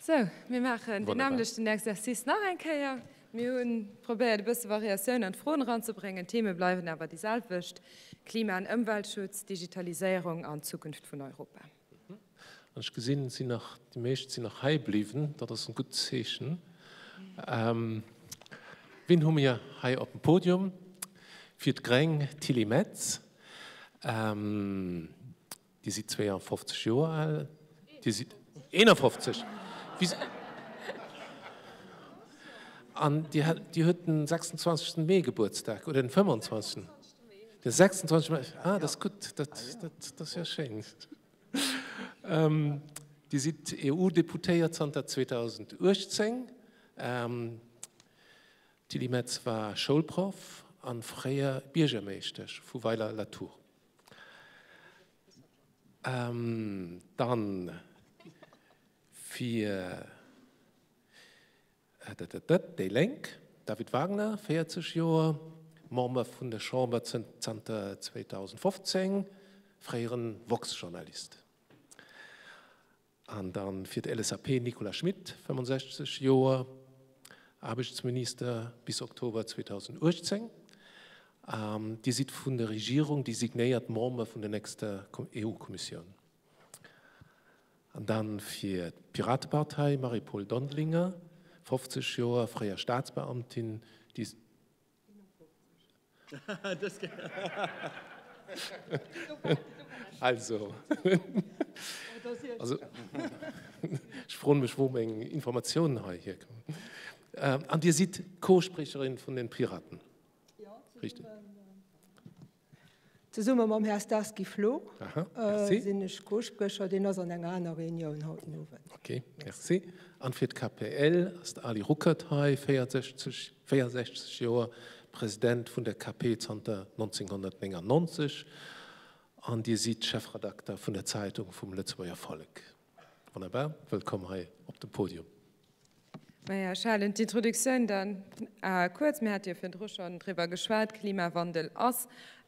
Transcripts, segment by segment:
Sou, mir maachen deen nämmlechten Exercice nach eng Kéier. Mir hu probéiert, e bësse Variatioun an d'Froen eranzebréngen. D'Theme bleiwen awer déi selwecht, Klima an Ëmweltschutz, Digitaliséierung an d'Zukunft vun Europa. An ech gesinn, et sinn nach, déi meescht sinn nach hei bliwwen. Dat ass en gutt Zeechen. Wien hu mir hei op dem Podium? Fir d'Gréng d'Tilly Metz. Dir sidd 52 Joer al. Dir sidd 51. An Dir huet den 26. Mee Gebuertsdag oder den 25. Den 26. Mee. Ah, dat ass gutt. Dat ass jo schéin. Dir sidd EU-Deputéiert zanter 2018. D'Tilly Metz war Schoulproff an fréier Biergermeeschtesch vu Weiler-la-Tour. Dann fir déi Lénk, David Wagner, 40 Joer, Member vun der Chamber zanter 2015, fréiere woxx-Journalist. An dann fir d'LSAP Nicolas Schmit, 65 Joer, Aarbechtsminister bis Oktober 2018. Dir sidd vun der Regierung designéiert Member vun der nächster EU-Kommissioun. An dann fir d'Piratepartei Marie-Paule Dondelinger, 50 Joer, fréier Staatsbeamtin, déi. Also, also ech froen mech, wou meng Informatiounen hei hierkommen. An Dir sidd Co-Sprecherin vun den Piraten, richtig? Zesumme mam Här Starsky Flo sinn ech Co-Sprecher. Deen ass an enger aner Reunioun haut den Owend. Ok, merci. An fir d'KPL ass de Ali Ruckert hei, 64, 64 Joer, President vun der KP zanter 1999. An Dir sidd Chefredakter vun der Zeitung vum Lëtzebuerger Vollek. Wonnerbar, wëllkomm hei op dem Podium. Maja, ech halen d'Introduktioun dann kuerz. Mir hate jo virdru schonn driwwer geschwat, Klimawandel ass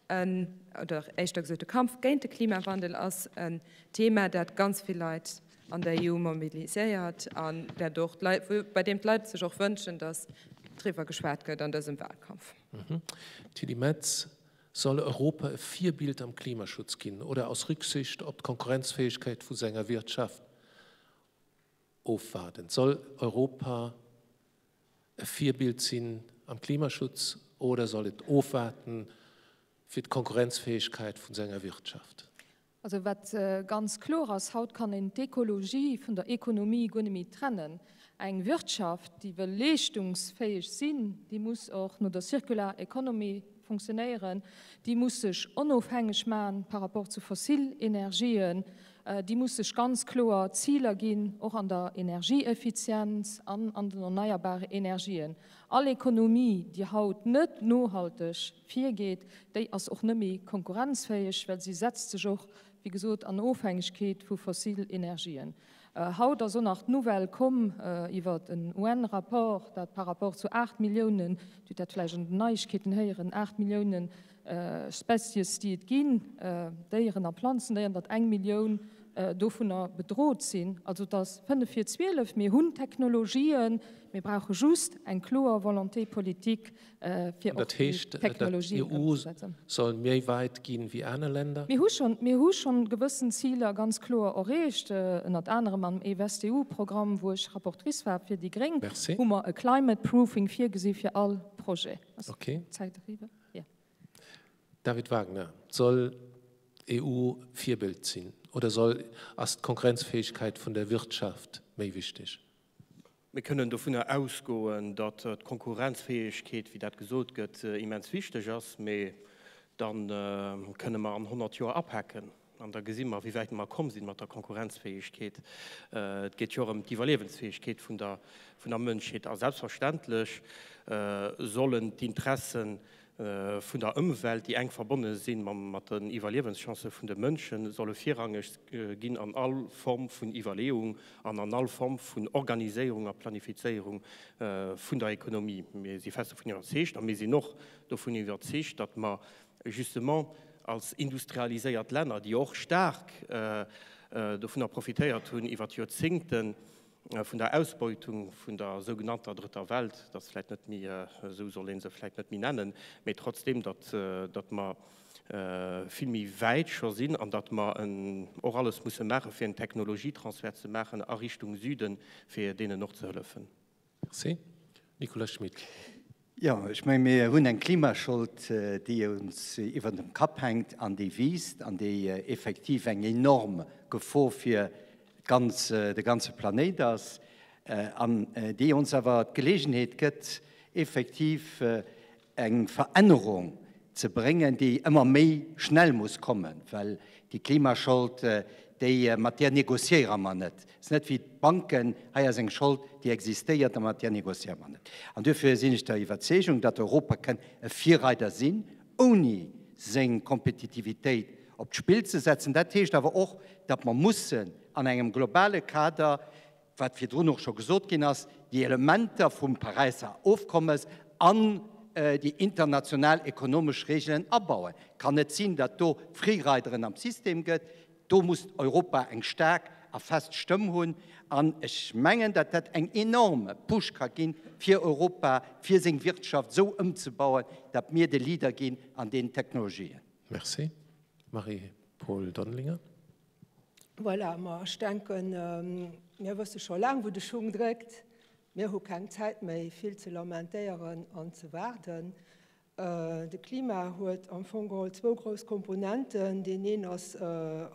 en, oder éischter gesot de Kampf géint de Klimawandel ass en Thema, dat ganz vill Leit an der EU mobiliséiert an dat och d'Leit, bei deem d'Leit sech och wënschen, datt driwwer geschwat gëtt an dësem Wahlkampf. Tilly Metz, Soll Europa e Virbild am Klimaschutz ginn oder aus Rücksicht op d'Konkurrenzfähigkeit vu senger Wirtschaft ofwaarden? Soll Europa e Virbild sinn am Klimaschutz oder soll et ofwaarden fir d'Konkurrenzfähigkeit vun senger Wirtschaft? Also wat ganz kloer ass, haut kann een d'Ekologie vun der Ekonomie guer net méi trennen. Eng Wirtschaft, déi wëll leeschtungsfäeg sinn, déi muss och no der Circular Economy funktionéieren, déi muss sech onofhängeg maachen par rapport zu fossil Energien, déi muss sech ganz kloer Ziler ginn, och an der Energieeffizienz an an den erneierbare Energien. All Ekonomie, déi haut net nohalteg virgeet, déi ass och net méi konkurrenzfäeg, well si setzt sech och, wéi gesot, an Ofhängegkeet vu fossil Energien. Haut ass och nach d'Nouvelle komm iwwer en UN-Rapport, dat par rapport zu 8 Milliounen, Dir hutt dat vläicht an den Neiegkeeten héieren, 8 Milliounen Species, déi et ginn, Déieren a Planzendéieren, datt eng Millioun dovunner bedrot sinn. Also et ass fënnef vir 12. Mir hunn d'Technologien, mir brauche just eng kloer Volonté politique, fir och déi Technologien ëmzesetzen. Dat heescht, datt d'EU soll méi wäit ginn wéi aner Länder? Mir hu schonn, mir hu schonn gewëssen Ziler ganz kloer erreecht, ënnert anerem am InvestEU-Programm, wou ech Rapportrice war fir déi Gréng, hu mer e Climate Proofing virgesi fir all Projet. Ass d'Zäit eriwwer? Jo. David Wagner, Soll d'EU Virbild sinn oder soll, ass d'Konkurrenzfähigkeit vun der Wirtschaft méi wichteg? Mir kënnen dovunner ausgoen, datt d'Konkurrenzfäegkeet, wéi dat gesot gëtt, immens wichteg ass, mee da kënne mer an 100 Joer apaken an da gesi mer, wéi wäit mer komm sinn mat der Konkurrenzfäegkeet. Et geet jo och ëm d'Iwwerliewensfäegkeet vun der Mënschheet a selbstverständlech sollen d'Interesse vun der Ëmwelt, déi enk verbonne si mat den Iwwerliewenschancë vun de Mënschen, solle virrangeg ginn an all Form vun Iwwerleeung an an all Form vun Organiséierung a Planifizéierung vun der Ekonomie. Mir si fest dovun iwwerzeegt a mir sinn och dovun iwwerzeegt, datt mer justement als industrialiséiert Länner, déi och staark dovunner profitéiert hunn iwwer Joerzéngten. Vun der Ausbeutung vun der sougenannter Drëtter Welt, dat ass vläicht net méi, esou soll ee se vläicht net méi nennen, mee trotzdem, datt, datt mer vill méi wäit scho sinn an datt mer och alles musse maachen, fir en Technologietransfert ze maachen a Richtung Süden, fir deenen och ze hëllefen. Merci. Nicolas Schmit. Jo, ech menge mir hunn eng Klimaschold, déi ons iwwer dem Kapp hänkt an déi wiisst an déi effektiv eng enorm Gefor fir d'ganz, de ganze Planéit ass an déi ons awer d'Geleegenheet gëtt, effektiv eng Verännerung ze bréngen, déi ëmmer méi schnell muss kommen, well déi Klimaschold, déi, mat där négociéiere mer net. Et ass net wéi d'Banken, hei ass eng Schold, déi existéiert a mat där négociéiere mer net. An duerfir sinn ech der Iwwerzeegung, datt Europa kënn e Virreider sinn, ouni seng Kompetitivitéit op d'Spill ze setzen. Dat heescht awer och, datt mer mussen an engem globale Kader wat virdrun och scho gesot ginn ass, déi Elementer vum Paräisser Ofkommes an déi international ekonomesch Regeln abauen. Kann net sinn, datt do Freerideren am System gëtt. Do muss Europa eng staark a fest Stëmm hunn. An ech mengen, datt dat eng enorme Push ka ginn, fir Europa, fir seng Wirtschaft esou ëmzebauen, datt mir de Leader ginn an deenen Technologien. Merci. Marie-Paule Dondelinger. Voilà, ma ech denken, mir wësse scho laang, wou de Schung dréckt. Mir hu keng Zäit méi, vill ze lamentéieren an ze waarden. De Klima huet am Fong geholl zwou grouss Komponenten. Deen een ass,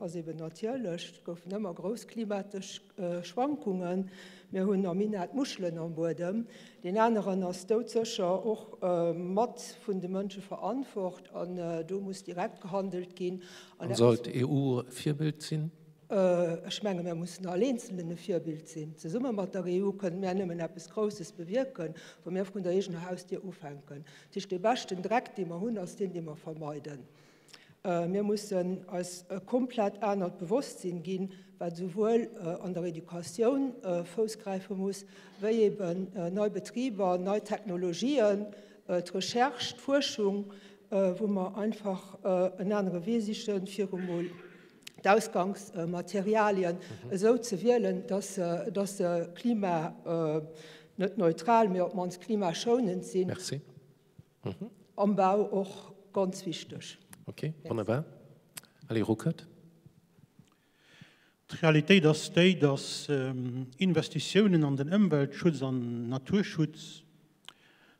ass eben natierlech. Et goufen ëmmer grouss klimatesch Schwankungen. Mir hunn am Minett Muschelen am Buedem. Deen aneren ass doudsécher och mat vun de Mënsche verantwort an do muss direkt gehandelt ginn. An soll d'EU Virbild sinn? Ech menge mir mussen all Eenzelnen e Virbild sinn. Zesumme mat der EU kënnen mär nëmmen eppes Grousses bewierken, wa mir vrun der eegener Hausdier ufänken. Dat heescht, dee beschten Dreck, dee mer hunn, ass deen, dee mer vermeiden. Mir mussen eis e komplett anert Bewosstsinn ginn, wat esouwuel an der Educatioun Fouss gräife muss, wéi eben nei Betriber, nei Technologien, d'Recherche, d'Fuerschung, wou mer einfach en anere Wee sichen, fir emol d'Ausgangsmaterialien esou ze wielen, dass se klima net neutral, mee op d'mannst klimaschounend sinn. Merci. Am Bau och ganz wichteg. Okay, wonnerbar. Allez, Ruckert. D'Realitéit ass déi, dass Investitiounen an den Ëmweltschutz an Naturschutz,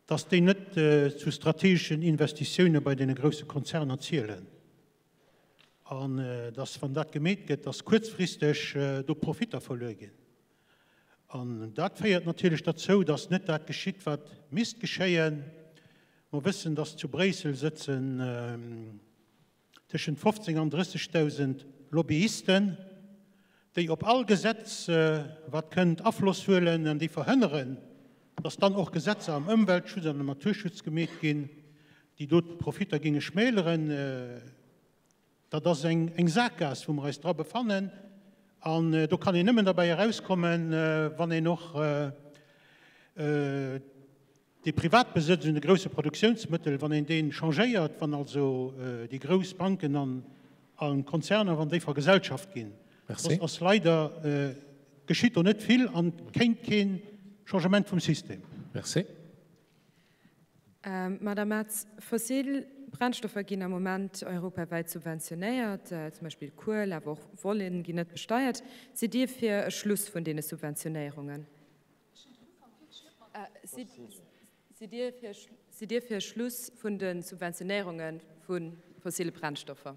dass déi net zu strategeschen Investitioune bei deene grousse Konzerner zielen. An dass, wann dat gemeet gëtt, dass kuerzfristeg do Profitter verluer ginn. An dat féiert natierlech derzou, dass net dat geschitt, wat misst geschéien. Mer wëssen, dass zu Bréissel sëtzen, tëschent 15 an 30.000 Lobbyisten, déi op all Gesetz, wat kënnt, Afloss huelen an déi verhënneren, dass dann och Gesetzer am Ëmweltschutz an am Naturschutz gemeet ginn, déi do d'Profitter géinge schmäleren. Dat ass eng Sakgaass, wou mer eis dra befannen. An do kann een nëmmen derbäi erauskommen, wann een och Dee Privatbesëtz un de grousse Produktiounsmëttel, wann een dee changéiert, wann also déi grouss Banken an Konzerner, wann déi vergesellschaft ginn, soss ass leider, geschitt do net vill an kéint kee Changement vum System. Merci. Madame Metz, fossil Brennstoffer ginn am Moment europawäit subventionéiert, zum Beispill Kuel, awer och Vollen ginn net besteiert. Sidd Dir fir e Schluss vun deene Subventionéierungen? Sidd Dir fir e Schluss vun de Subventionéierunge vu fossile Brennstoffer?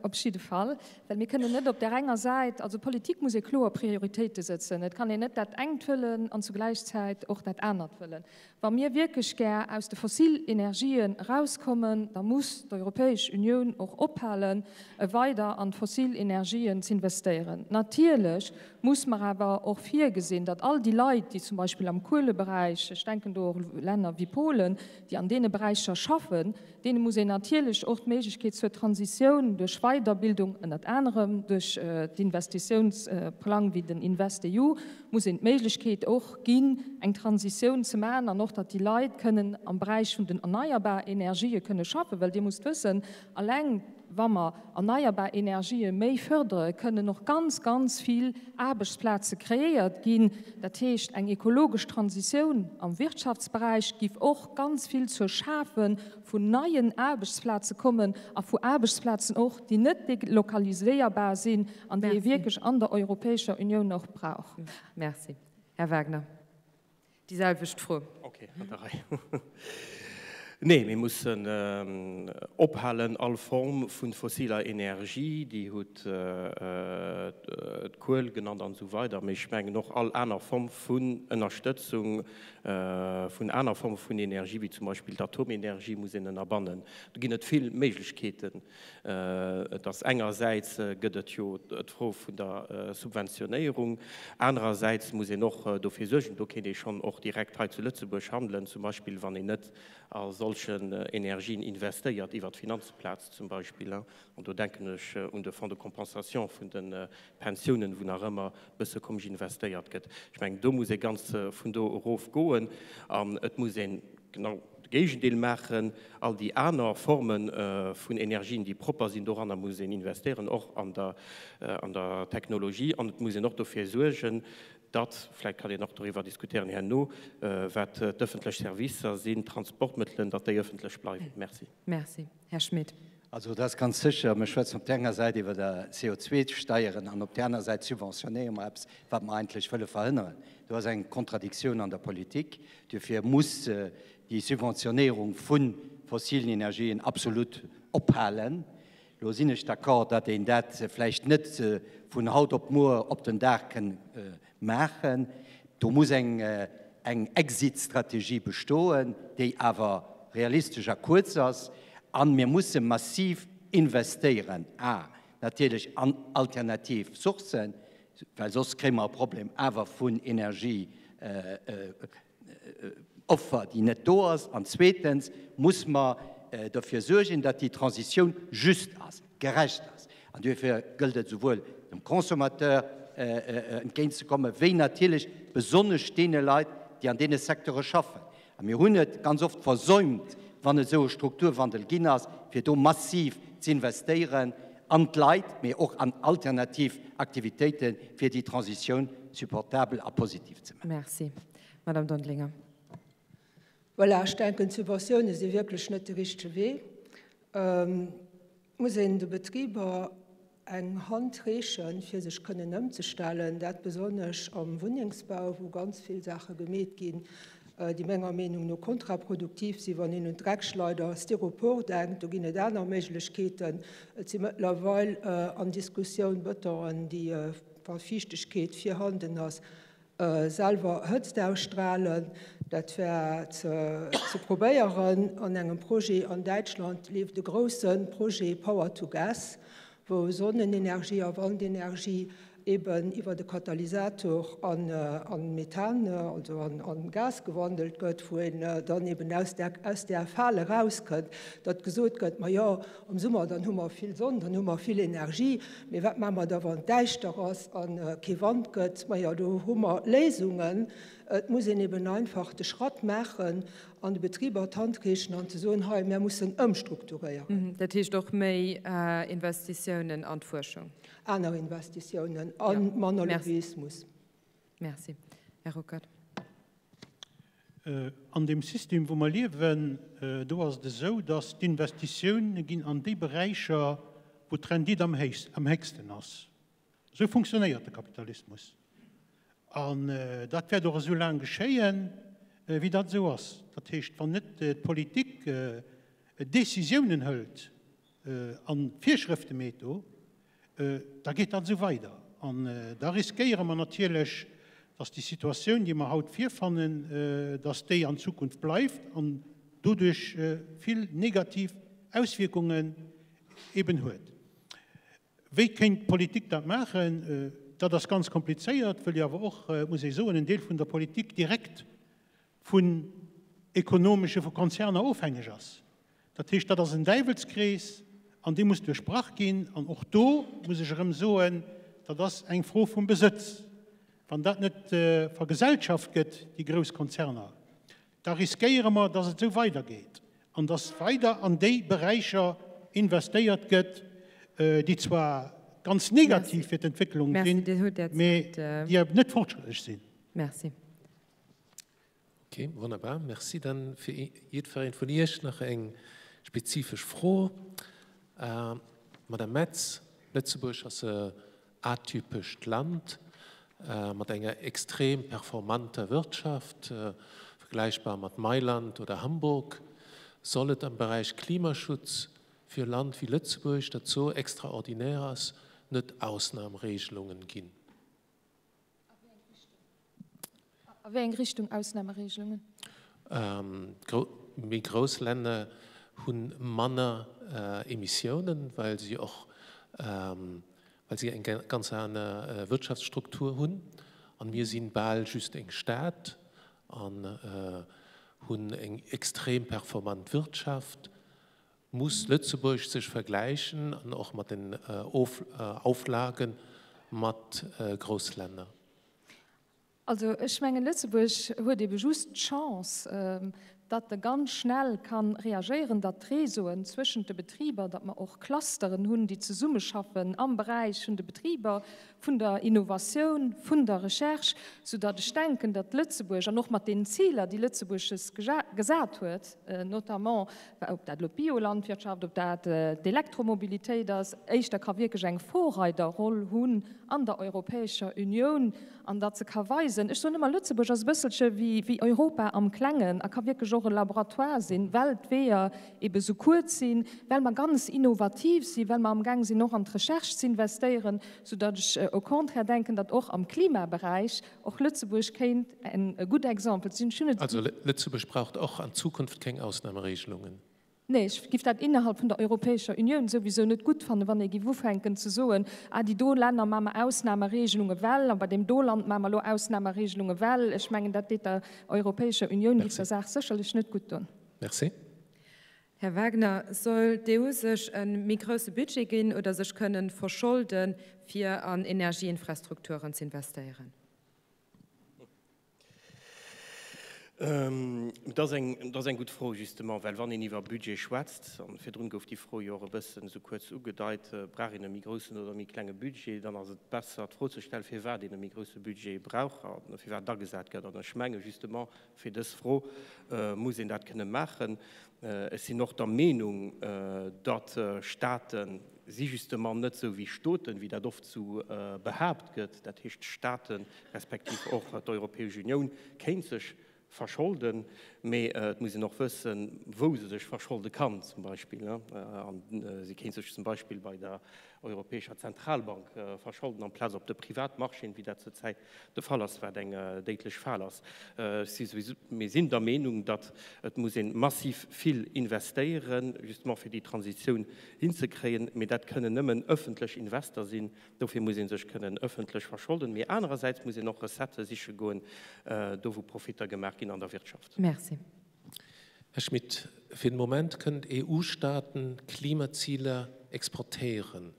Op jidde Fall, well mir kënnen net op där enger Säit, also Politik muss ee kloer Prioritéite sëtzen. Et kann een net dat engt wëllen an zu gläichzäit och dat anert wëllen. Wa mir wierklech gär aus de fossil Energien erauskommen, da muss d'Europäesch Unioun och ophalen, weider an d'fossil Energien z'investéieren. Natierlech muss mer awer och virgesinn, datt all déi Leit, déi zum Beispill am Kueleberäich, ech denken do och u Länner wéi Polen, déi an deene Beräicher schaffen, Deene muss een natierlech och d'Méiglechkeet zur Transitioun duerch Weiderbildung, ënnert anerem duerch d'Investitiounsplang wéi den InvestEU, muss een d'Méiglechkeet och ginn, eng Transitioun ze maachen an och, datt déi Leit kënnen am Beräich vun den erneierbar Energië kënne schaffen. Well Dir musst wëssen, alleng. Wa mer erneierbar Energië méi fërdere, kënnen och ganz, ganz vill Aarbechtsplaze kreéiert ginn. Dat heescht, eng ekologesch Transitioun am Wirtschaftsberäich giff och ganz vill zur Schafe vun neien Aarbechtsplaze kommen a vu Aarbechtsplazen och, déi net delokaliséierbar sinn an déi ee wierklech an der Europäescher Unioun och brauch. Merci. Här Wagner. Déi selwecht Fro. Ok, an der Rei. Nee, mir mussen ophalen all Form vu fossiler Energie, Dir hutt d'Kuel genannt an esou weider, mee ech mengen och all aner Form vun Ënnerstëtzung vun aner Forme vun Energie, wéi zum Beispill d'Atomenergie, muss een ënnerbannen. Do ginn et vill Méiglechkeeten. Et ass engersäits gëtt et jo d'Fro vun der Subventionéierung, anerersäits muss een och dofir suergen, do kéint ee schonn och direkt hei zu Lëtzebuerg handelen, zum Beispill wann een net a solchen Energien investéiert, iwwer d'Finanzplaz zum Beispill, an do denken ech un de Fonds de compensation vun de Pensiounen, wou nach ëmmer e bësse komesch investéiert gëtt. Ech mengen, do muss ee ganz vun do erof goen an et muss een genau de Géigendeel maachen, all déi aner Forme vun Energien, déi propper sinn, doranner muss een investéieren, och an der, an der Technologie. An et muss een och dofir suergen, datt, vläicht kann een och doriwwer diskutéieren herno, wat d'ëffentlech Servicer sinn, d'Transportmëttelen, datt déi ëffentlech bleiwen. Merci. Merci. Här Schmit. Also dat ass ganz sécher, mir schwätzen op där enger Säit iwwer der CO2-Steieren an op där aner Säit subventionéiere mer eppes, wat mer eigentlech wëlle verhënneren. Do ass eng Kontradiktioun an der Politik. Duerfir muss déi Subventionéierung vu fossilen Energien absolut ophalen. Elo sinn ech d'accord, datt een dat vläicht net vun haut op muer op den Dag kënn maachen. Do muss eng eng Exit-Strategie bestoen, déi awer realistesch a kuerz ass. A mir musse massiv investéieren, a natierlech an alternativ Sourcen, well soss kréie mer e Problem awer vun Energie. Offer, déi net do ass. An zweetens muss mer derfir suergen, datt déi Transitioun just ass, gerecht ass. An duerfir gëllt et souwuel dem Consommateur entgéintzekommen, wéi natierlech besonnesch deene Leit, déi an deene Secteure schaffen. A mir hunn et ganz oft versäumt, wann et esou e Strukturwandel ginn ass, fir do massiv z'investéieren an d'Leit, mee och an alternativ Aktivitéiten, fir déi Transitioun supportabel a positiv ze maachen. Merci. Madame Dondelinger. Voilà, ech denken, d'Subventioune si wierklech net de richtege Wee. Et muss een de Betriber eng Hand reechen, fir sech kënnen ëmzestellen, dat besonnesch am Wunnengsbau, wou ganz vill Saache gemeet ginn, déi menger Meenung no kontraproduktiv sinn, wann een un d'Dreckschleider Styropor denkt. Do ginn et aner Méiglechkeeten. Et si mëttlerweil an Diskussioun Bëtonen, déi, wa Fiichtegkeet virhanden ass, Selwer Hëtzt ausstrahlen, dat war ze probéieren. An engem Projet an Däitschland leeft e grousse Projet Power to Gas, wou Sonnenenergie a Wandenergie eben iwwer e Katalysator an Methan, also an Gas gewandelt gëtt, wou een dann eben aus där Fal erauskënnt, datt gesot gëtt, majo, Am Summer, dann hu mer vill Sonn, dann hu mer vill Energie. Mee wat maache mer da, wann et däischter ass a kee Wand gëtt? Majo, do hu mer Léisungen. Et muss een eben einfach de Schratt maachen an de Betriber d'Hand reechen an ze soen, hei, mär mussen ëmstrukturéieren. Dat heescht och méi Investitiounen an d'Fuerschung? Aner Investitiounen a manner Lobbyismus. Merci. Här Ruckert. An deem System, wou mer liewen, do ass et esou, datt d'Investitioune ginn an déi Beräicher, wou d'Rendite am héchsten ass. Esou funktionéiert de Kapitalismus. An dat wäert och esou laang geschéien, wéi dat esou ass. Dat heescht, wann net d'Politik Décisiounen hëlt a Virschrëfte meet do, da geet dat esou weider. An da riskéiere mer natierlech, dass déi Situatioun, déi mer haut virfannen, dass déi an Zukunft bleift an doduerch vill negativ Auswierkungen eben huet. Wéi kéint d'Politik dat maachen? Dat ass ganz komplizéiert, wëll jo awer och, muss ee soen, en Deel vun der Politik direkt vun ekonomesche, vu Konzerner ofhängeg ass. Dat heescht, dat ass en Däiwelskrees an dee muss duerchbrach ginn. An och do muss ech erëm soen, dat ass eng Fro vum Besëtz. Wann dat net vergesellschaft gëtt, déi grouss Konzerner, da riskéiere mer, dass et esou weidergeet an dass weider an déi Beräicher. investéiert gëtt, déi zwar ganz negativ fir d'Entwécklung sinn, mee déi awer net fortschrëttlech sinn. Merci. Ok, wonnerbar, merci. Dann fir jiddwereen vun Iech nach eng spezifesch Fro. Madame Metz, Lëtzebuerg ass e atypescht Land mat enger extrem performanter Wirtschaft, vergläichbar mat Mailand oder Hamburg. Soll et am Beräich Klimaschutz fir e Land wéi Lëtzebuerg, dat sou extraordinär ass, net Ausnamregelungen ginn? A wéi eng Richtung Ausnahmeregelungen? Méi grouss Länner hu manner Emissiounen, well si och, well si eng ganz aner Wirtschaftsstruktur hunn. An mir si bal just eng Stad an hunn eng extrem performant Wirtschaft. Muss Lëtzebuerg sech vergläichen an och mat den Auflagen mat Grousslänner? Also ech mengen, Lëtzebuerg huet ebe just d'Chance, datt e ganz schnell ka reagéieren, datt d'Réseauen zwëschent de Betriber, datt mer och Clusteren hunn, déi zesummeschaffen am Beräich vun de Betriber, vun der Innovatioun, vun der Recherche, soudatt ech denken, datt Lëtzebuerg, an och mat deenen Ziler, déi Lëtzebuerg sech gesat huet, notamment ob dat elo d'Biolandwirtschaft, ob dat d'Elektromobilitéit ass, éischter ka wierklech eng Vorreiderroll hunn an der Europäescher Unioun an datt se ka weisen, ech soen ëmmer, Lëtzebuerg ass e bësselche wéi Europa am Klengen a ka wierklech och e Laboratoire sinn, well d'Weeër ebe sou kuerz sinn, well mer ganz innovativ sinn, well mer amgaang sinn och an d'Recherche ze investéieren, soudatt ech au contraire denken, datt och am Klimaberäich Och Lëtzebuerg kéint e gutt Exemple sinn. Ech hunn et. Also Lëtzebuerg braucht och an Zukunft keng Ausnahmeregelungen. Nee, ech giff dat innerhalb vun der Europäescher Unioun souwisou net gutt fannen, wann ee giff ufänken ze soen, ah déi do Länner maache mer Ausnahmeregelunge well, a bei deem do Land maache mer elo Ausnahmeregelunge well. Ech mengen, dat deet der Europäescher Unioun, giff der Saach sécherlech net gutt doen. Merci. Här Wagner, soll d'EU sech e méi grousse Budget ginn oder sech kënnen verscholden, fir an Energieinfrastrukturen z'investéieren? Dat ass eng, dat ass eng gutt Fro justement, well wann een iwwer Budget schwätzt, an virdrun gouf déi Fro jo och e bëssen esou kuerz ugedeit, brauch een e méi groussen oder e méi klenge Budget, dann ass et besser d'Fro ze stellen, firwat een e méi grousse Budget brauch a firwat agesat gëtt. An ech menge justement, Fir dës Fro muss een dat kënne maachen. Ech sinn och der Meenung, datt Staate si justement net esou wéi Stoten, wéi dat oft sou behaapt gëtt. Dat heescht, Staate respektiv och d'Europäesch Unioun kéint sech verscholden, mee et muss een och wëssen, wou se sech verscholde kann zum Beispill. A si kéint sech zum Beispill bei der Europäescher Zentralbank verscholden, amplaz op de Privatmarchéen, wéi dat zurzäit de Fall ass, wat eng déidlech Fal ass. Mir sinn der Meenung, datt et muss ee massiv vill investéieren, justement fir déi Transitioun hinzekréien, mee dat kënnen nëmmen ëffentlech Invester sinn. Dofir muss ee sech kënnen ëffentlech verscholden, mee anerersäits muss een och Recettë siche goen, do wou Profitter gemaach ginn an der Wirtschaft. Merci. Här Schmit, fir den Moment kënnen d'EU-Staaten Klimaziler exportéieren.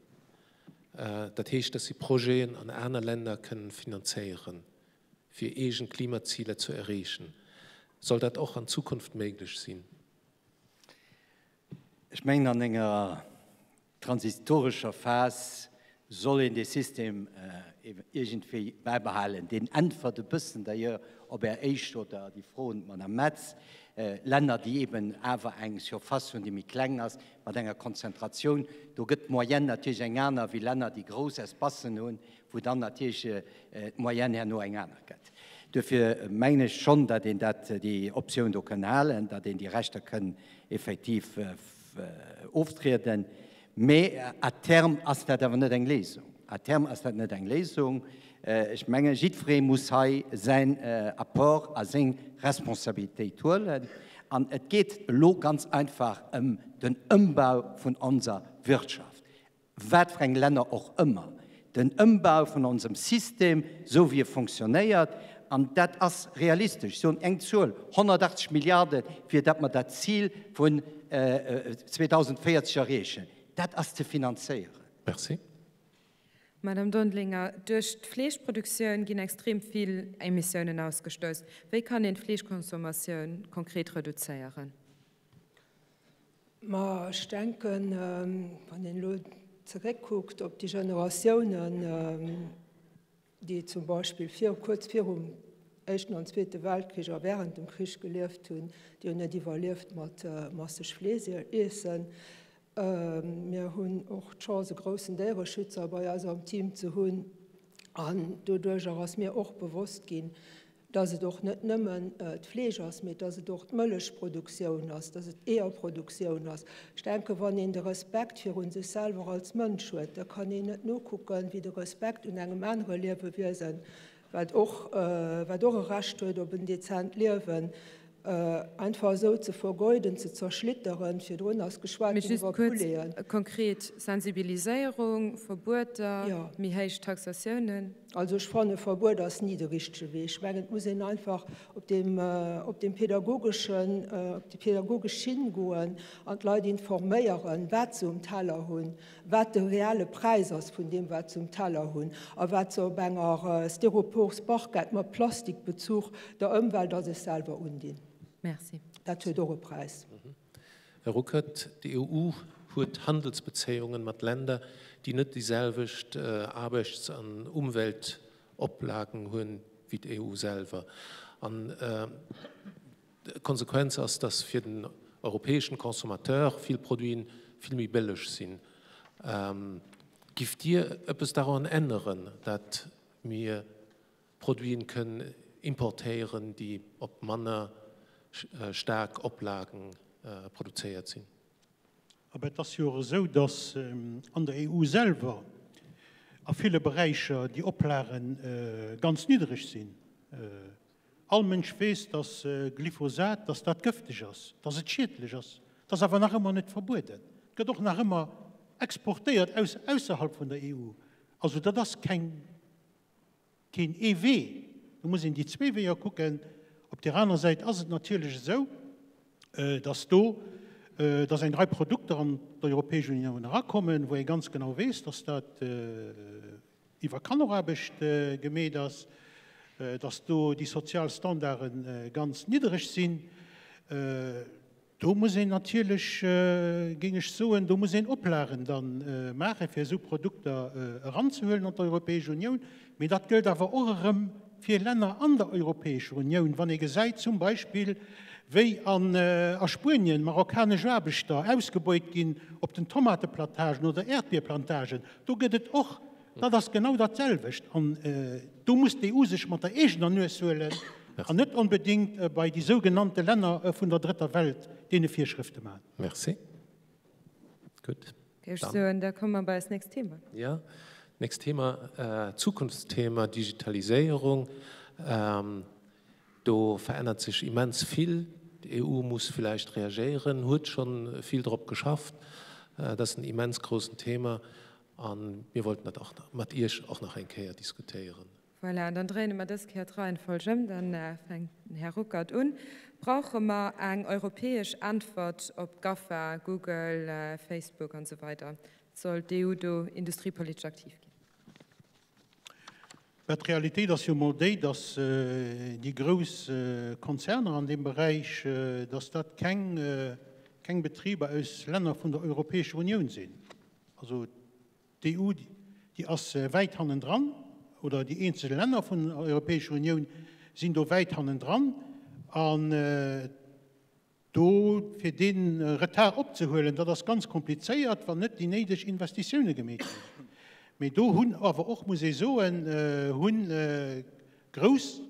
Dat heescht, dass si Projeten an aner Länner kënnen finanzéieren, fir eegen Klimaziler ze erreechen. Soll dat och an Zukunft méiglech sinn? Ech mengen, an enger transitorescher Phas soll een dee System iergendwéi bäibehalen. Deen äntwert e bëssen d'ailleurs op Är éischt oder déi Fro un d'Madame Metz, Länner, déi eeben awer eng Surface hunn, déi méi kleng ass, mat enger Konzentratioun, do gëtt d'Moyenne natierlech eng aner wéi Länner, déi grouss Espacen hunn, wou dann natierlech d'Moyenne herno eng aner gëtt. Duerfir mengen ech schonn, datt een dat, déi Optioun do kënn halen, datt een déi Rechter kënn effektiv oftrieden. Mee à terme ass dat awer net eng Léisung. À terme ass dat net eng Léisung. Ech mengen, jiddweree muss hei säin Apport a seng Responsabilitéit huelen. An et geet elo ganz einfach ëm den Ëmbau vun onser Wirtschaft, wat fir eng Länner och ëmmer, den Ëmbau vun onsem System, esou wéi e fonctionnéiert. An dat ass realistesch. Ech soen eng Zuel, 180 Milliarden, fir datt mer dat Zil vun 2040 erreechen. Dat ass ze finanzéieren. Merci. Madame Dondelinger, duerch d'Fleeschproduktioun ginn extrem vill Emissiounen ausgestouss. Wéi kann een d'Fleeschconsommatioun konkret reduzéieren? Ma ech denken, wann een elo zeréckkuckt op déi Generatiounen, déi zum Beispill vir, kuerz virum Éischten an Zweete Weltkrich a während dem Krich gelieft hunn, déi hunn net iwwerlieft mat masseg Fleesch iessen. Mir hunn och d'Chance, e groussen Déiereschützer bei eis am Team ze hunn an doduercher ass mir och bewosst ginn, dass et och net nëmmen d'Fleesch ass, mee dass et och d'Mëllechproduktioun ass, dass et d'Eeërproduktioun ass. Ech denken, wann een de Respekt virun sech selwer als Mënsch huet, da kann een net nokucken, wéi de Respekt un engem anere Liewewiesen, wat och, wat och e Recht huet op en dezent Liewen, einfach esou ze vergeuden, ze zerschlitteren. Virdrun ass geschwat Mee ginn just iwwer kuerz, Pouleten. konkret, Sensibiliséierung, Verbueter, Jo. méi héich Taxatiounen? Also ech fannen, e Verbuet ass ni de richtege Wee. Ech mengen, et muss een einfach op deem, op deem pädagogeschen, op déi pädagogesch Schinn goen an d'Leit informéieren, wat se um Teller hunn, wat de reelle Präis ass vun deem, wat se um Teller hunn a wat se op enger Styroporsbarquette mat Plastikbezuch der Ëmwelt a sech selwer undinn. Merci. Dat huet och e Präis. Här Ruckert, d'EU huet Handelsbezéiungen mat Länder, déi net déi selwecht Aarbechts an Umweltoplagen hunn wéi d'EU selwer. An d'Konsequenz ass, dass fir den europäeschen Consommateur vill Produiten vill méi bëlleg sinn. Giff Dir eppes daran änneren, dat mir Produiten kënnen importéieren, déi op manner staark Oplagen produzéiert sinn? Awer et ass jo och esou, datt an der EU selwer a ville Beräicher déi Oplage ganz niddereg sinn. All Mënsch weess, datt Glyphosat, datt dat gëfteg ass, datt et schiedlech ass. Et ass awer nach ëmmer net verbueden. Et gëtt och nach ëmmer exportéiert aus ausserhalb vun der EU. Also dat ass keng, keen ee Wee. Do muss een déi zwee Weeër kucken. Op där aner Säit ass et natierlech esou, datt do, datt eng Rei Produkter an d'Europäesch Unioun erakommen, wou ee ganz genau weess, datt dat iwwer Kanneraarbecht gemeet ass, datt do déi sozial Standarde ganz niddereg sinn. Do muss een natierlech, géing ech soen, do muss een Oplagen da maachen, fir esou Produkter eranzehuelen an d'Europäesch Unioun. Mee dat gëllt awer och erëm fir Länner an der Europäescher Unioun. Wann ee gesäit zum Beispill, wéi a Spuenien marokkanesch Aarbechter ausgebeut ginn op den Tomateplantagen oder Äerdbierplantagen, do gëtt et och, dat ass genau dat selwecht. An do muss d'EU sech mat der eegener Nues huelen an net onbedéngt bei déi sougenannte Länner vun der Drëtter Welt deene Virschrëfte maachen. Merci. Gutt. Géif ech soen, da komme mer bei eist nächst Thema. Jo, nächst Thema, Zukunftsthema Digitaliséierung. Do verännert sech immens vill. D'EU muss villäicht reagéieren, huet scho vill drop geschafft. Dat ass en immens groussen Thema a mir wollten dat och mat Iech och nach eng Kéier diskutéieren. Voilà, an dann dréine mer dës Kéier d'Reihenfolg ëm. Dann fänkt den Här Ruckert un. Brauche mer eng europäesch Äntwert op d'GAFA, Google, Facebook an esou weider? Soll d'EU do industriepolitesch aktiv ginn? Mä d'Realitéit ass jo emol déi, dass déi grouss Konzerner an deem Beräich, dass dat keng, keng Betriber aus Länner vun der Europäescher Unioun sinn. Also d'EU, déi ass wäit hannendran, oder déi eenzel Länner vun der Europäescher Unioun sinn do wäit hannendran. An Do fir dee Retard opzehuelen, dat ass ganz komplizéiert, wann net déi néideg Investitioune gemeet ginn. Mee do hunn awer och, muss ee soen, hu grouss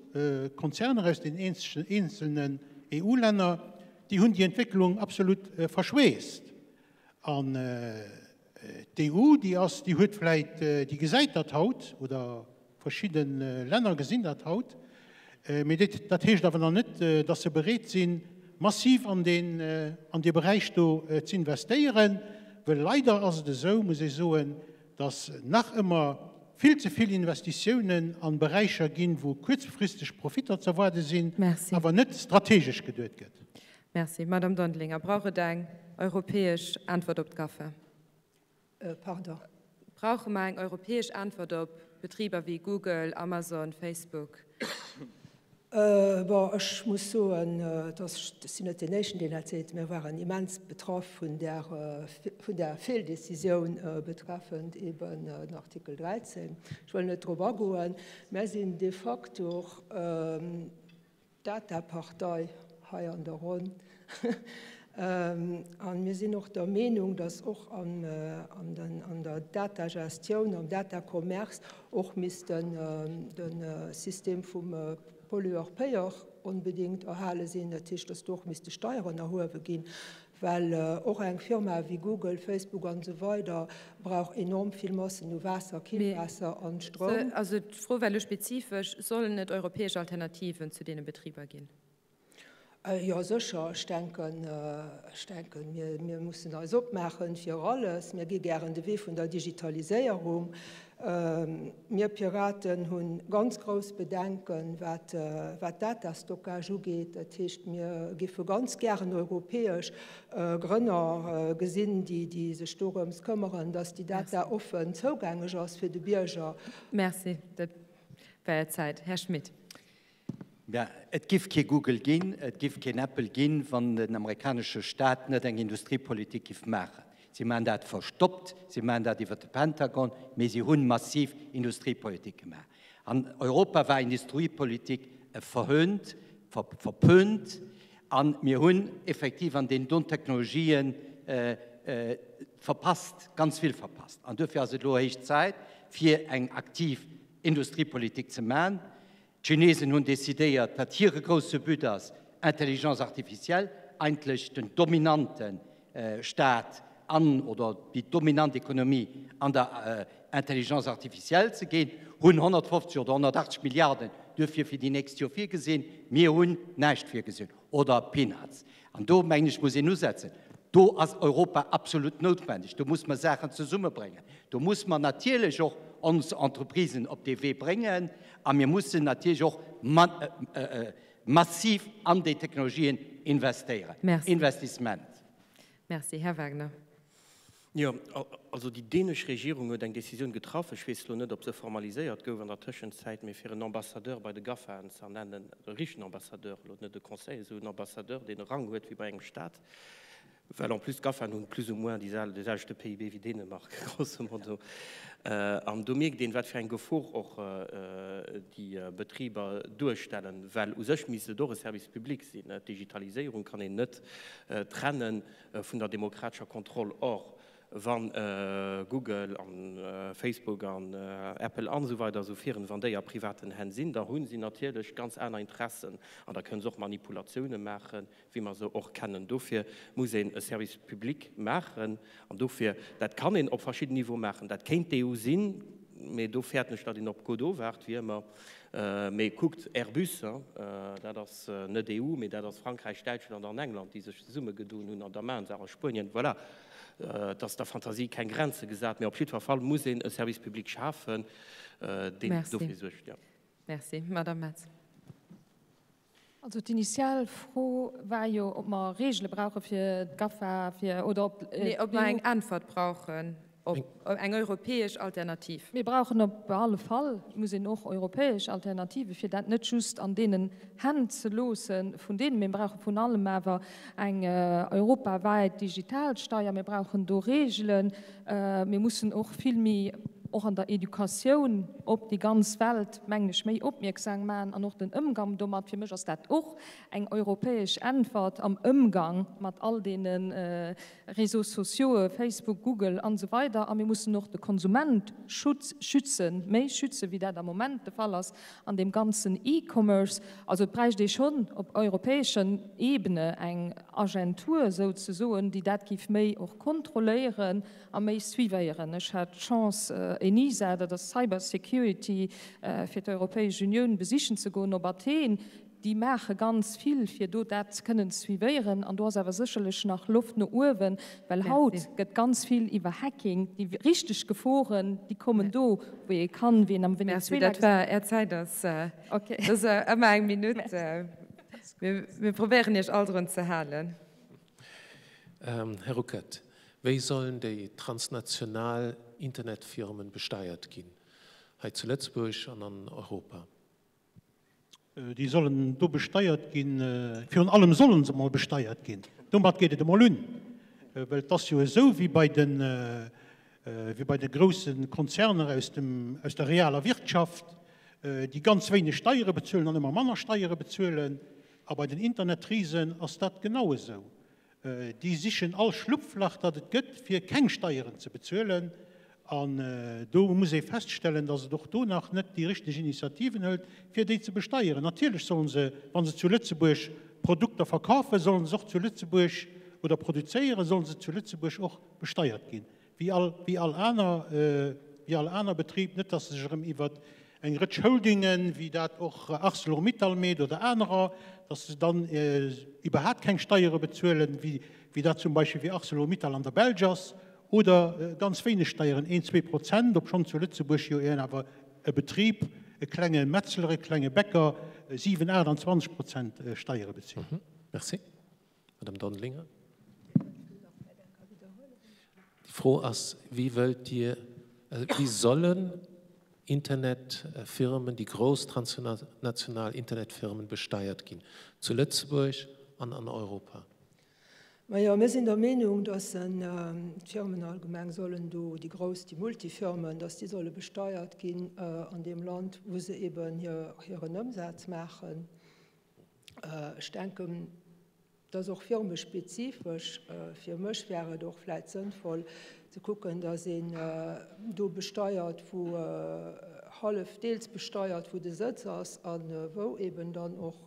Konzerner aus den eenzelnen EU-Länner, déi hunn déi Entwécklung absolut verschweest. An d'EU, déi ass, déi huet vläit, déi gesäit dat haut, oder verschidde Länner gesinn dat haut, mee dat heescht awer nach net, datt se bereet sinn, massiv an deen, an dee Beräich do z'investéieren, well leider ass et esou, muss ee soen, datt nach ëmmer vill ze vill Investitiounen a Beräicher ginn, wou kuerzfristeg Profitter z'erwaarde sinn, awer net strategesch geduet gëtt. Merci. Madame Dondelinger, brauch et eng europäesch Äntwert op d'GAFA? Pardon? Brauche mer eng europäesch Äntwert op Betriber wéi Google, Amazon, Facebook? Bon, ech muss soen, dass, ech sinn net deen Éischten, deen dat seet, mir waren immens betraff vun där, vun där Feeldecisioun betreffend eben den Artikel 13. Ech wëll net drop agoen. Mär sinn de facto d'Datapartei hei an der Ronn. A mir sinn och der Meenung, dass och an der Datagestioun, am Datacommerce och misst de System vum Pollueur-payeur onbedéngt erhale sinn. Dat heescht, dass do och misste Steieren erhuewe ginn, well och eng Firma wéi Google, Facebook an esou weider brauch enorm vill Massen u Waasser, Killwaasser an Stroum. Also d'Fro war elo spezifesch, Sollen et europäesch Alternativen zu deene Betriber ginn? Jo, sécher. Ech denken, ech denken, mir, mir mussen eis opmaache fir alles. Mir gi gären de Wee vun der Digitaliséierung. Mir Piraten hu ganz grouss Bedenken, wat, wat Datastockage ugeet. Dat heescht, mir géife ganz gären europäesch Grënner gesinn, déi, déi sech dorëms këmmeren, dass déi Data offen zougängeg ass fir de Bierger. Merci. Dat war Är Zäit. Här Schmit. Et giff kee Google ginn, et giff keen Apple ginn, wann den amerikanesche Staat net eng Industriepolitik giff maachen. Si maachen dat verstoppt, si maachen dat iwwer de Pentagon, mee si hunn massiv Industriepolitik gemaach. An Europa war Industriepolitik verhöhnt, verpönt, a mir hunn effektiv an deenen doen Technologien verpasst, ganz vill verpasst. An duerfir ass et elo héich Zäit, fir eng aktiv Industriepolitik ze maachen. D'Chinesen hunn decidéiert, datt hire grousse But ass, Intelligence artificielle, eigentlech den dominante Staat an, oder déi dominant Ekonomie an der Intelligence artificielle ze ginn, hunn 150 oder 180 Milliarden duerfir fir déi nächst Joer virgesinn. Mir hunn näischt virgesinn oder Peanuts. An do, mengen ech, muss een usetzen. Do ass Europa absolut noutwendeg. Do muss mer Saachen zesummebréngen. Do muss mer natierlech och ons Entreprisen op dee Wee bréngen. A mir mussen natierlech och massiv an déi Technologien investéieren. Merci. Investissement. Merci. Här Wagner. Jo, also déi dänesch Regierung huet eng Décisioun getraff, ech weess elo net, ob se formaliséiert gouf an der Tëschenzäit, mee fir en Ambassadeur bei de GAFAen ze ernennen, e richtegen Ambassadeur, elo net e Conseiller, esou en Ambassadeur, deen e Rang huet wéi bei engem Staat, well en plus d'GAFAen hunn plus ou moins déi sel, dee selwechte PIB wéi Dänemark, grosso modo. An do mierkt een, wat fir eng Gefor och déi Betriber duerstellen, well u sech misst et och e Service public sinn. D'Digitaliséierung kann een net trennen vun der demokratescher Kontroll. Or, wa Google a Facebook an Apple an esou weider esou viren, wann déi a privaten Hänn sinn, da hu si natierlech ganz aner Interessen an da kënnen se och Manipulatioune maachen, wéi mer se och kennen. Dofir muss een e Service public maachen an dofir, dat kann een op verschidden Niveaue maachen, dat kéint d'EU sinn, mee do fäerten ech, datt een op Godot waart, wéi ëmmer. Mee kuckt Airbus, dat ass net EU, mee dat ass Frankräich, Däitschland an England, déi sech zesummegedoen hunn an da maache se awer Spuenien. Voilà, et ass der Fantasie keng Grenze gesat, mee op jiddwer Fall muss een e Service public schafen, deen dofir suergt. Merci. Madame Metz. Also d'initial Fro war jo, ob mer Regele brauche fir d'GAFA, fir, oder ob. Nee, ob mer eng Äntwert brauchen op eng europäesch Alternativ. Mir brauchen op alle Fall, muss een och europäesch Alternative fir dat net just an deenen Hänn ze loosse vun deenen. Mir brauche vun allem awer eng europawäit Digitalsteier. Mir brauchen do Regelen. Mir mussen och vill méi och an der Educatioun op déi ganz Welt, mengen ech, méi opmierksam maachen an och den Ëmgang domat. Fir mech ass dat och eng europäesch Äntwert am Ëmgang mat all deene Réseaux sociauxen, Facebook, Google an esou weider. A mir mussen och de Konsument schützen, méi schützen, wéi dat am Moment de Fall ass an deem ganzen E-Commerce. Also et bräicht ee schonn op europäescher Ebene eng Agentur souzesoen, déi dat géif méi och kontrolléieren a méi suivéieren. Ech hat d'Chance, ENISA, dat ass Cyber Security fir d'Europäesch Unioun, besichen ze goen op Athen. Déi maache ganz vill, fir do dat ze kënnen suivéieren. An do ass awer sécherlech nach Loft no uewen, well haut gëtt ganz vill iwwer Hacking, déi richteg Geforen, déi kommen do, wou ee kann, wéi een am Merci, Venezuela dat war Är Zäit ass. Dat ass ëmmer eng Minutt. Mir probéieren Iech all drun ze halen. Här Ruckert, wéi sollen déi transnational Internetfirmen besteiert ginn, hei zu Lëtzebuerg an an Europa? Déi sollen do besteiert ginn, virun allem solle se emol besteiert ginn. Domat geet et emol un, well et ass jo esou wéi bei de, wéi bei de grousse Konzerner aus dem, aus der realer Wirtschaft, déi ganz wéineg Steiere bezuelen an ëmmer manner Steiere bezuelen. A bei den Internetrisen ass dat genau esou. Déi sichen all Schlupflach, dat et gëtt, fir keng Steieren ze bezuelen. An do muss ee feststellen, datt et och do nach net déi richteg Initiativen hëlt, fir déi ze besteieren. Natierlech sollen se, wa se zu Lëtzebuerg Produkter verkafen, sollen se och zu Lëtzebuerg, oder produzéieren, sollen se zu Lëtzebuerg och besteiert ginn. wéi all, wéi all aner, wéi all aner Betrib, net dass se sech erëm iwwer eng Rëtsch Holdingen, wéi dat och Arcelor-Mittal meet oder anerer, dass se dann iwwerhaapt keng Steiere bezuelen, wéi, wéi dat zum Beispill wéi Arcelor-Mittal an der Belsch ass, oder ganz wéineg Steieren, een, 2%, obschonn zu Lëtzebuerg jo een awer e Betrib, e klenge Metzler, e klenge Bäcker 7, 28 Prozent Steiere bezilt. Merci. Madame Dondelinger. Déi Fro ass, Wie wëllt Dir, wie sollen Internetfirmen, déi grouss transnational Internetfirmen besteiert ginn, zu Lëtzebuerg an an Europa? Majo, mir sinn der Meenung, dass d'Firmen allgemeng sollen do, déi grouss, déi Multifirmen, dass déi solle besteiert ginn an deem Land, wou se eben hiren Ëmsaz maachen. Ech denken, dat ass och firmespezifesch. Fir mech wär et och vläicht sënnvoll ze kucken, dass een do besteiert, wou hallef, deels besteiert, wou de Sëtz ass a wou eben dann och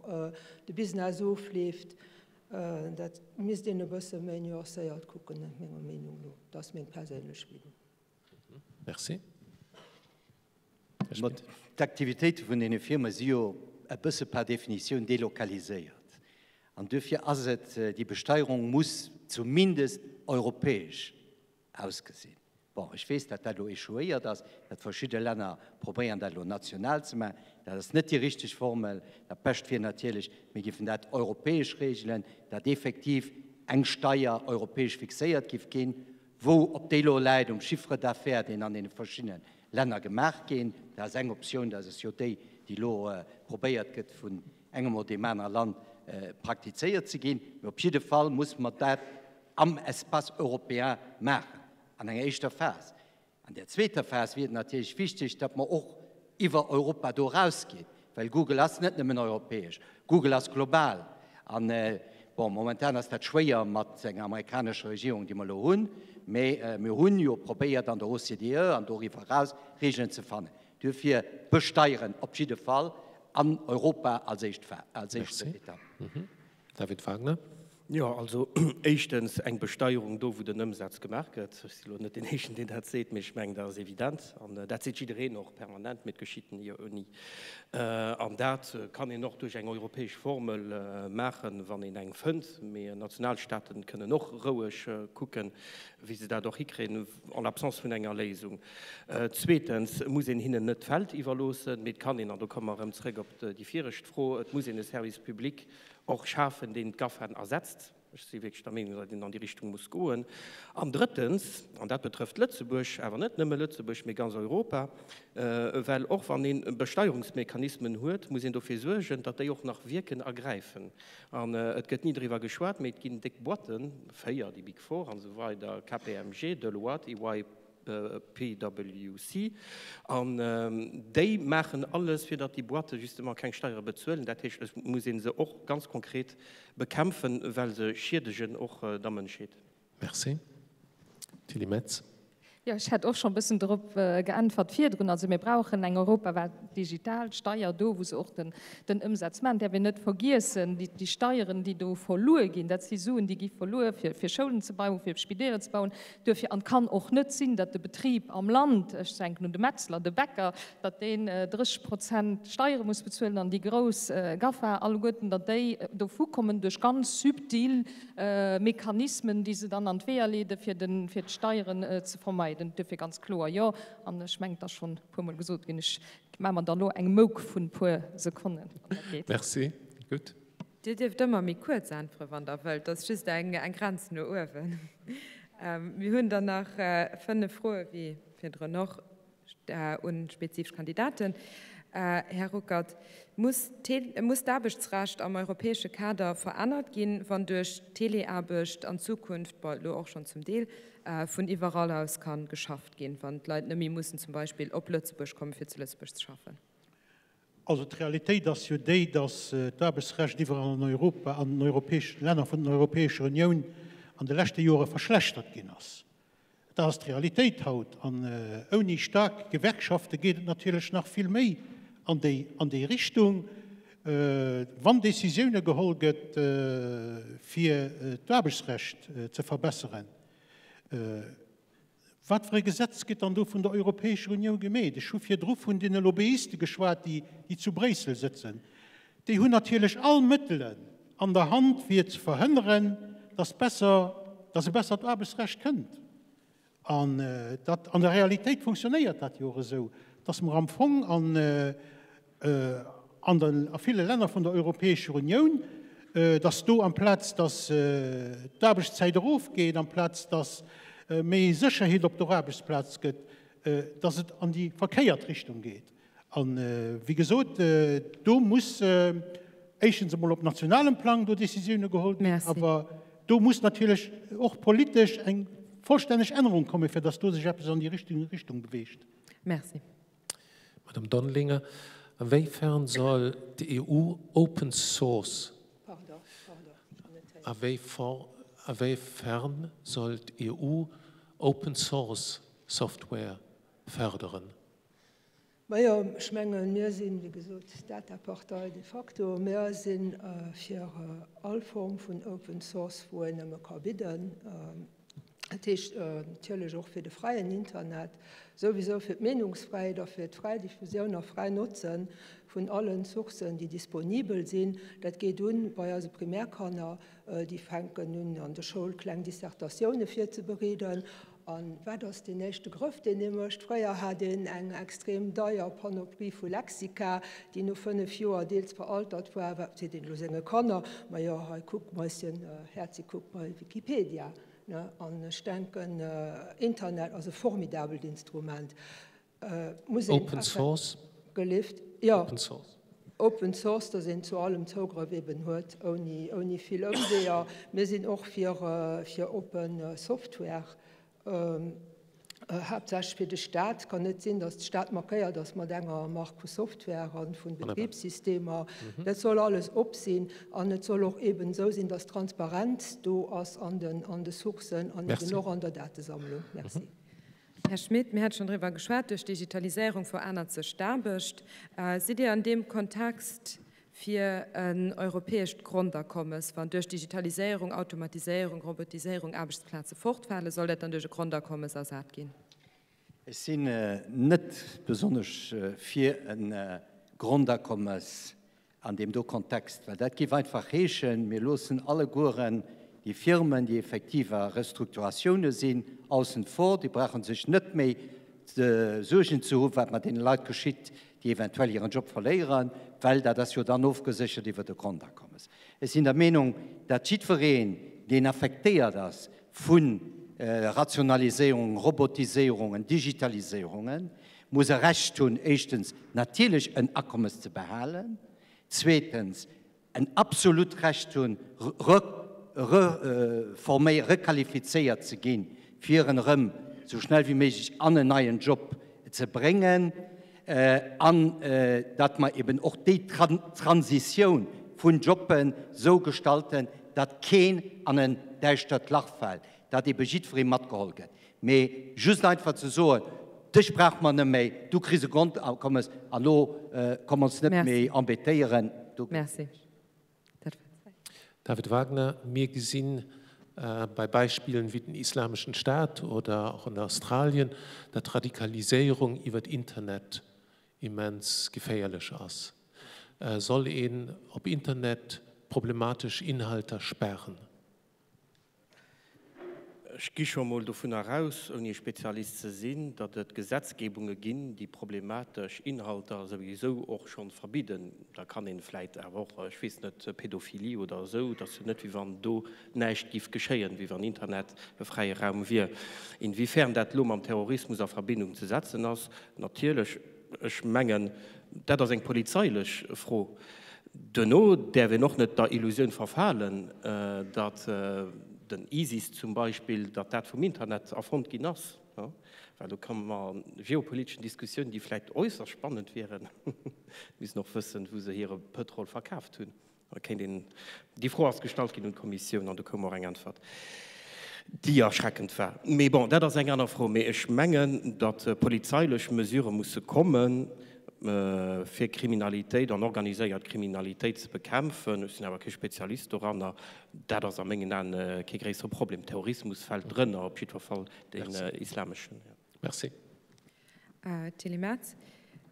de Business ofleeft. Dat misst een e bësse méi nuancéiert kucken, menger Meenung no. Dat ass meng perséinlech Meenung. Merci. D'Aktivitéite vun deene Firme si jo e bësse par Definitioun delokaliséiert. An duerfir ass et, déi Besteierung muss zumindest europäesch ausgesinn. Bon, ech weess, datt dat elo échouéiert ass, datt verschidde Länner probéieren, dat elo national ze maachen. Dat ass net déi richteg Formel. Dat Bescht wier natierlech, mir géifen dat europäesch regelen, datt effektiv eng Steier europäesch fixéiert géif ginn, Wou op déi elo läit um Chiffre d'affaires, deen an deene verschiddene Länner gemaach ginn, dat ass eng Optioun, dat ass jo déi, déi elo probéiert gëtt vun engem oder deem anere Land praktizéiert ze ginn. Mee op jidde Fall muss mer dat am Espace européen maachen an enger éischter Phas. An där zweeter Phas wier et natierlech wichteg, datt mer och iwwer Europa do erausginn, well Google ass net nëmmen europäesch, Google ass global. An, bon, momentan ass dat schwéier mat enger amerikanescher Regierung, déi mer elo hunn, mä mir hunn jo probéiert an der OCDE an doriwwer eraus Regeln ze fannen. Duerfir besteieren op jidde Fall an Europa als éischt Etapp. David Wagner. Jo, also éischtens eng Besteierung do, wou den Ëmsaz gemaach gëtt. Ech si lo net deen Éischten, deen dat seet, mee ech mengen, dat ass evident. An dat seet jiddereen och permanent, mee et geschitt jo ni. An dat kann een och duerch eng europäesch Formel maachen, wann een eng fënnt. Mee Nationalstaaten kënnen och roueg kucken, wéi se dat och hikréien, en l'absence vun enger Léisung. Zweetens muss een hinnen net d'Feld iwwerloossen, mee et kann een, an do komme mer erëm zrëck op déi viregt Fro, et muss een e Service public och schafen, deen d'GAFAen ersetzt. Ech si wierklech der Meenung, datt een an déi Richtung muss goen. An drëttens, an dat betrëfft Lëtzebuerg, awer net nëmme Lëtzebuerg, mee ganz Europa, well och wann ee Besteierungsmechanismen huet, muss een dofir suergen, datt déi och nach wierken a gräifen. An et gëtt ni driwwer geschwat, mee et ginn déck Boîten, véier, déi Big Four an esou weider, KPMG, Deloitte, EY, PwC, an déi maachen alles, fir datt déi Boîtë justement keng Steiere bezuelen. Dat heescht, et muss ee se och ganz konkret bekämpfen, well se schiedegen och der Mënschheet. Merci. Tilly Metz. Jo, ech hat och scho e bëssen drop geäntwert virdrun. Also mir brauchen eng europawäit digital Steier do, wou se och den Ëmsaz maachen. Däerf een net vergiessen, déi Steieren, déi do verluer ginn, dat si Suen, déi gi verluer, fir Schoulen ze bauen, fir Spideeler ze bauen. Duerfir, an et kann och net sinn, datt de Betrib am Land, ech denken un de Metzler, de Bäcker, datt deen 30 Prozent Steiere muss bezuelen an déi grouss GAFA alleguerten, datt déi dovu kommen duerch ganz subtil Mechanismen, déi se dann an d'Weeër leede fir d'Steieren ze vermeiden. Duerfir ganz kloer Jo. An ech mengen, et ass schonn e puermol gesot ginn, ech maache mer da lo eng Mouk vun e puer Sekonnen, wann dat geet. Merci. Gutt. Dir dierft ëmmer méi kuerz äntweren, wann Der wëllt. Dat ass just eng Grenz no uewen. Mir hunn dann nach 5 Froe wéi virdrun och un spezifesch Kandidaten. Här Ruckert, muss muss d'Aarbechtsrecht am europäesche Kader verännert ginn, wann duerch d'Teleaarbecht an Zukunft, bon, elo och schonn zum Deel, vun iwwerall aus ka geschafft ginn, wann d'Leit net méi mussen zum Beispill op Lëtzebuerg kommen, fir zu Lëtzebuerg ze schaffen? Also d'Realitéit ass jo déi, datt d'Aarbechtsrecht iwwerall an Europa, an den europäeschen Länner vun der Europäescher Unioun an de leschte Jore verschlechtert ginn ass. Dat ass d'Realitéit haut. An ouni staark Gewerkschafte geet et natierlech nach vill méi an déi, an déi Richtung. Wann Décisioune geholl gëtt, fir d'Aarbechtsrecht ze verbesseren, wat fir e Gesetz gëtt dann do vun der Europäescher Unioun gemeet? Ech hu virdru vun deene Lobbyiste geschwat, déi, déi zu Bréissel sëtzen. Déi hunn natierlech all Mëttelen an der Hand, fir ze verhënneren, dass besser, dass e bessert Aarbechtsrecht kënnt. An dat, an der Realitéit funktionéiert dat jo och esou, dass mer am Fong an, an den, a ville Länner vun der Europäescher Unioun, dass do amplaz dass d'Aarbechtszäit erofgeet, amplaz dass méi Sécherheet op der Aarbechtsplaz gëtt, dass et an déi verkéiert Richtung geet. A wéi gesot, do muss éischtens emol op nationalem Plang do Décisioune geholl ginn, awer do muss natierlech och politesch eng vollstänneg Ännerung kommen, fir datt do sech eppes an déi richteg Richtung beweegt. Merci. Madame Dondelinger, a wéi fern soll d'EU Open Source, a wéi fern soll d'EU Open Source Software fërderen? Majo, ech mengen, mir sinn, wéi gesot, d'Datapartei de facto. Mir si fir all Form vun Open Source, wou een nëmme ka bidden. Dat heescht natierlech och fir de fräien Internet, souwisou fir d'Meenungsfräiheet a fir d'fräi Diffusioun a fräi Notze vun allen Sourcen, déi disponibel sinn. Dat geet un bei eise Primärkanner, déi fänken un an der Schoul kleng Dissertatioune virzebereeden A wat ass deen éischte Grëff, deen ee mécht? Fréier hat een eng extrem deier Panoplie vu Lexika, déi no 5 Joer deels veraltert war. Wat seet een elo senge Kanner? Majo, hei kuck, Mäuschen, Häerzi, kuck bei Wikipedia. An ech denken, Internet ass e formidabelt Instrument. Muss een Open Source? Gelift? Jo. Open Source. Open Source, dass een zu allem Zougrëff eben huet, ouni, ouni vill Ëmweeër. Mir sinn och fir, fir open Software, haaptsächlech fir de Staat. Et kann net sinn, dass de Staat markéiert ass mat enger Mark vu Software a vu Betribssystemer. Dat soll alles op sinn an et soll och eben esou sinn, dass Transparenz do ass an den, an de Sourcen an eben och an der Datesammlung. Merci. Här Schmit, mir hate schonn driwwer geschwat, duerch d'Digitaliséierung verännert sech d'Aarbecht. Sidd Dir an deem Kontext fir en europäescht Grondakommes? Wann duerch Digitaliséierung, Automatiséierung, Robotiséierung Aarbechtsplaze fortfalen, soll dat dann duerch e Grondakommes ersat ginn? Ech sinn net besonnesch fir e Grondakommes An deem do Kontext, well dat géif einfach heeschen, mir loossen allegueren déi Firmen, déi effektiv a Restrukturatioune sinn, aussen vor, déi brauche sech net méi Suergen ze hu wat mat deene Leit geschitt, déi eventuell hiren Job verléieren, well dat ass jo dann ofgeséchert iwwert e Grondakommes. Ech sinn der Meenung, datt jiddwereen, deen affektéiert ass vu Rationaliséierungen, Robotiséierungen, Digitaliséierungen, muss e Recht hunn, éischtens natierlech en Akommes ze behalen, zweetens en absolut Recht hunn, reforméiert, requalifizéiert ze ginn, fir en erëm esou schnell wéi méiglech an en neien Job ze bréngen, an datt mer eben och déi Transitioun vun Jobben esou gestalten, datt keen an en däischtert Lach fält, datt ebe jiddweree matgeholl gëtt. Mee just einfach ze soen, dech brauche mer net méi, du kriss e Grondakommes an elo komm ons net méi embêtéieren, do gëtt et näischt. David Wagner, Mir gesinn bei Beispillen wéi den Islameschen Staat oder och an Australien, datt Radikaliséierung iwwert Internet immens geféierlech ass. Soll een op Internet problematesch Inhalter sperren? Ech gi scho mol dovunner aus, ouni e Spezialist ze sinn, datt et Gesetzgebunge ginn, déi problematesch Inhalter souwisou och schonn verbidden. Da kann een vläit awer och, ech weess net, Pädophilie oder esou, et ass jo net, wéi wann do näischt giff geschéien, wéi wann Internet e fräie Raum wier. Inwiefern dat elo mam Terrorismus a Verbindung ze setzen ass, natierlech, ech mengen. Dat ass eng polizeilech Fro. Duerno däerf een och net der Illusioun verfalen, datt den ISIS zum Beispill, datt dat vum Internet erfonnt ginn ass, well do komme mer an geopoliteschen Diskussiounen, déi vläicht äusserst spannend wieren. Mir müssen och wëssen, wou se hire Pëtrol verkaaft hunn. Da kéint een, déi Fro ass gestallt ginn un d'Kommissioun an do koum och eng Äntwert, déi erschreckend war. Mee bon, dat ass eng aner Fro. Mee ech mengen, datt polizeilech Mesurë musse kommen, fir Kriminalitéit an organiséiert Kriminalitéit ze bekämpfen. Ech sinn awer kee Spezialist doranner. Dat ass a mengen Aen kee gréissere Problem. Terrorismus fält drënner, op jiddwer Fall deen islameschen. Merci. Tilly Metz,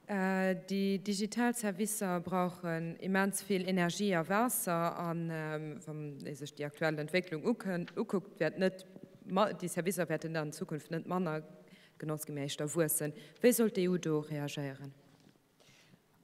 Déi digital Servicer brauchen immens vill Energie a Waasser an wann ee sech déi aktuell Entwécklung ukuckt, wäert net déi Servicer wäerten an Zukunft net manner genotzt ginn, mee éischter wuessen. Wéi soll d'EU do reagéieren?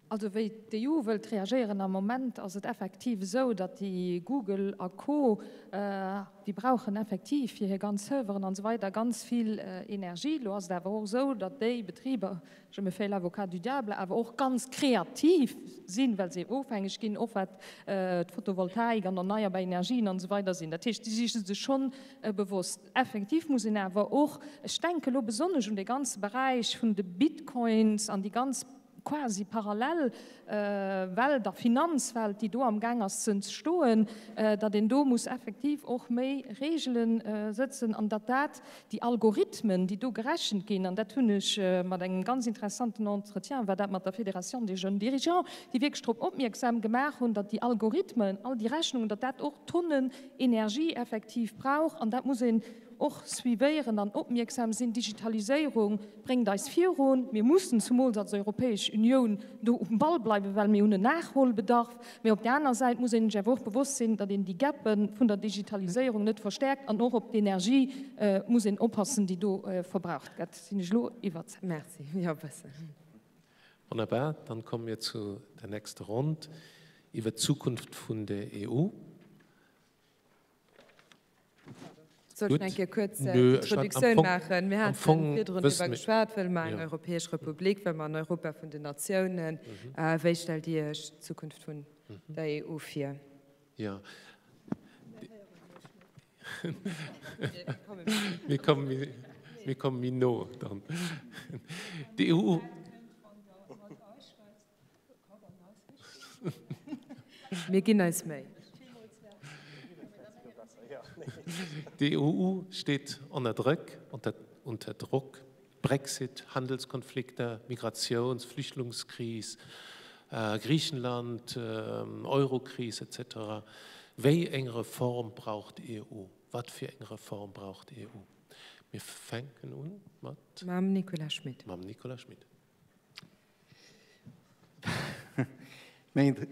Also wéi d'EU wëllt reagéieren, am Moment ass et effektiv esou, datt déi Google a Co, déi brauchen effektiv fir hir ganz Serveren an esou weider ganz vill Energie. Elo ass et awer och esou, datt déi Betriber, je me fais l'avocat du diable, awer och ganz kreativ sinn, well se ofhängeg ginn, och wat d'Photovoltaik an erneierbar Energien an esou weider sinn. Dat heescht, déi si sech schonn bewosst. Effektiv muss een awer och, ech denke elo besonnesch un dee ganze Beräich vun de Bitcoins an déi ganz quasi parallel Welt a Finanzwelt, déi do am Gaang ass ze entstoen, datt een do muss effektiv och méi Regele sëtzen an datt dat déi Algorithmen, déi do gerechent ginn, an dat hunn ech mat engem ganz interessanten Entretien war dat mat der Fédération des jeunes dirigeants, déi wierklech drop opmierksam gemaach hunn, datt déi Algorithmen, all déi Rechnungen, datt dat och Tonnen Energie effektiv brauch an dat muss een och suivéieren an opmierksam sinn. Digitaliséierung bréngt eis virun. Mir mussen zumools als Europäesch Unioun do um Ball bleiwen, well mir hunn en Nachholbedarf. Mee op där aner Säit muss een sech awer och bewosst sinn, datt een déi Gappe vun der Digitaliséierung net verstärkt an och op d'Energie muss een oppassen, déi do verbraucht gëtt. Sinn ech elo iwwer d'Zäit? Merci. Jo, e bëssen. Wonnerbar. Dann komme mir zu der nächster Rond iwwer d'Zukunft vun der EU. Soll ech nach eng Kéier kuerz d'Introduktioun maachen? Mir hate virdrun driwwer geschwat, Wëlle mer eng europäesch Republik, wëlle mer en Europa vun den Natiounen? Wéi stellt Dir Iech d'Zukunft vun der EU vir? Jo. Mir komme méi no dann. D'EU. Mir ginn eis Méi. D'EU steet ënner Drëck, unter Druck, Brexit, Handelskonflikter, Migratiouns-, Flüchtlungskris, Griichenland, Eurokris etc. Wéi eng Reform brauch d'EU? Wat fir eng Reform brauch d'EU? Mir fänken un mat. Mam Nicolas Schmit. Mam Nicolas Schmit.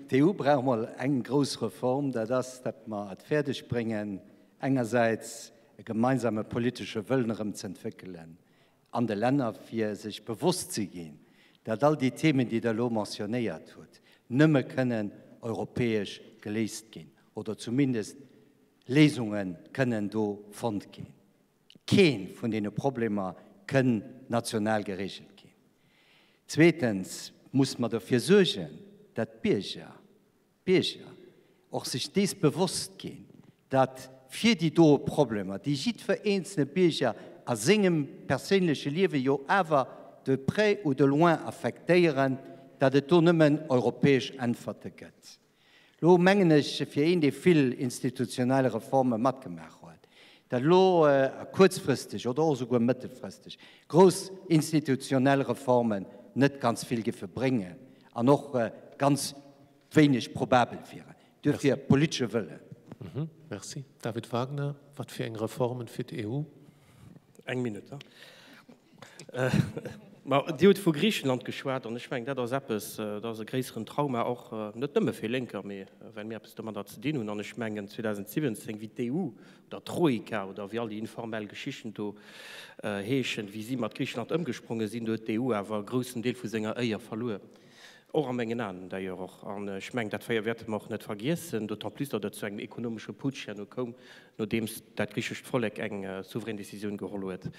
D'EU brauch mol eng grouss Reform, dat ass, datt mer et fäerdeg bréngen, engersäits e gemeinsame politesche Wëllen erëm ze entwéckelen an de Länner, fir sech bewosst ze ginn, datt all déi Themen, déi Der elo mentionnéiert hutt, nëmme kënnen europäesch geléist ginn oder zumindest Léisunge kënnen do fonnt ginn. Kee vun deene Problemer kënn national geregelt ginn. Zweetens muss mer derfir suergen, dat d'Bierger, d'Bierger och sech dees bewosst ginn, dat fir déi doe Problemer, déi jiddwer eenzelne Bierger a sengem perséinleche Liewe jo awer de près ou de loin affektéieren, dat et do nëmmen europäesch Äntwerte gëtt. Elo mengen ech, fir een, dee vill institutionell Reforme matgemaach huet, datt elo kuerzfristeg oder och esouguer mëttelfristeg grouss institutionell Reformen net ganz vill giffe bréngen an och ganz wéineg probabel wieren. Duerfir politesche Wëllen. Merci. David Wagner, wat fir eng Reformen fir d'EU? Eng Minutt. Ma Dir hutt vu Griichenland geschwat, an ech mengen, dat ass eppes, dat ass e gréisseren Trauma och, net nëmme fir Lénker, mee well mir eppes domadder ze dinn hunn. An ech mengen, 2017, wéi d'EU oder d'Troika oder wéi all déi informell Geschichten do heeschen, wéi si mat Griichenland ëmgespronge sinn, do huet d'EU awer e groussen Deel vu senger Éier verluer. Och a mengen Aen d'ailleurs och. An ech mengen, dat wäerte mer och net vergiessen, d'autant plus, datt et zu engem ekonomesche Putsch herno koum, nodeems dat griichescht Vollek eng souverän Décisioun geholl huet.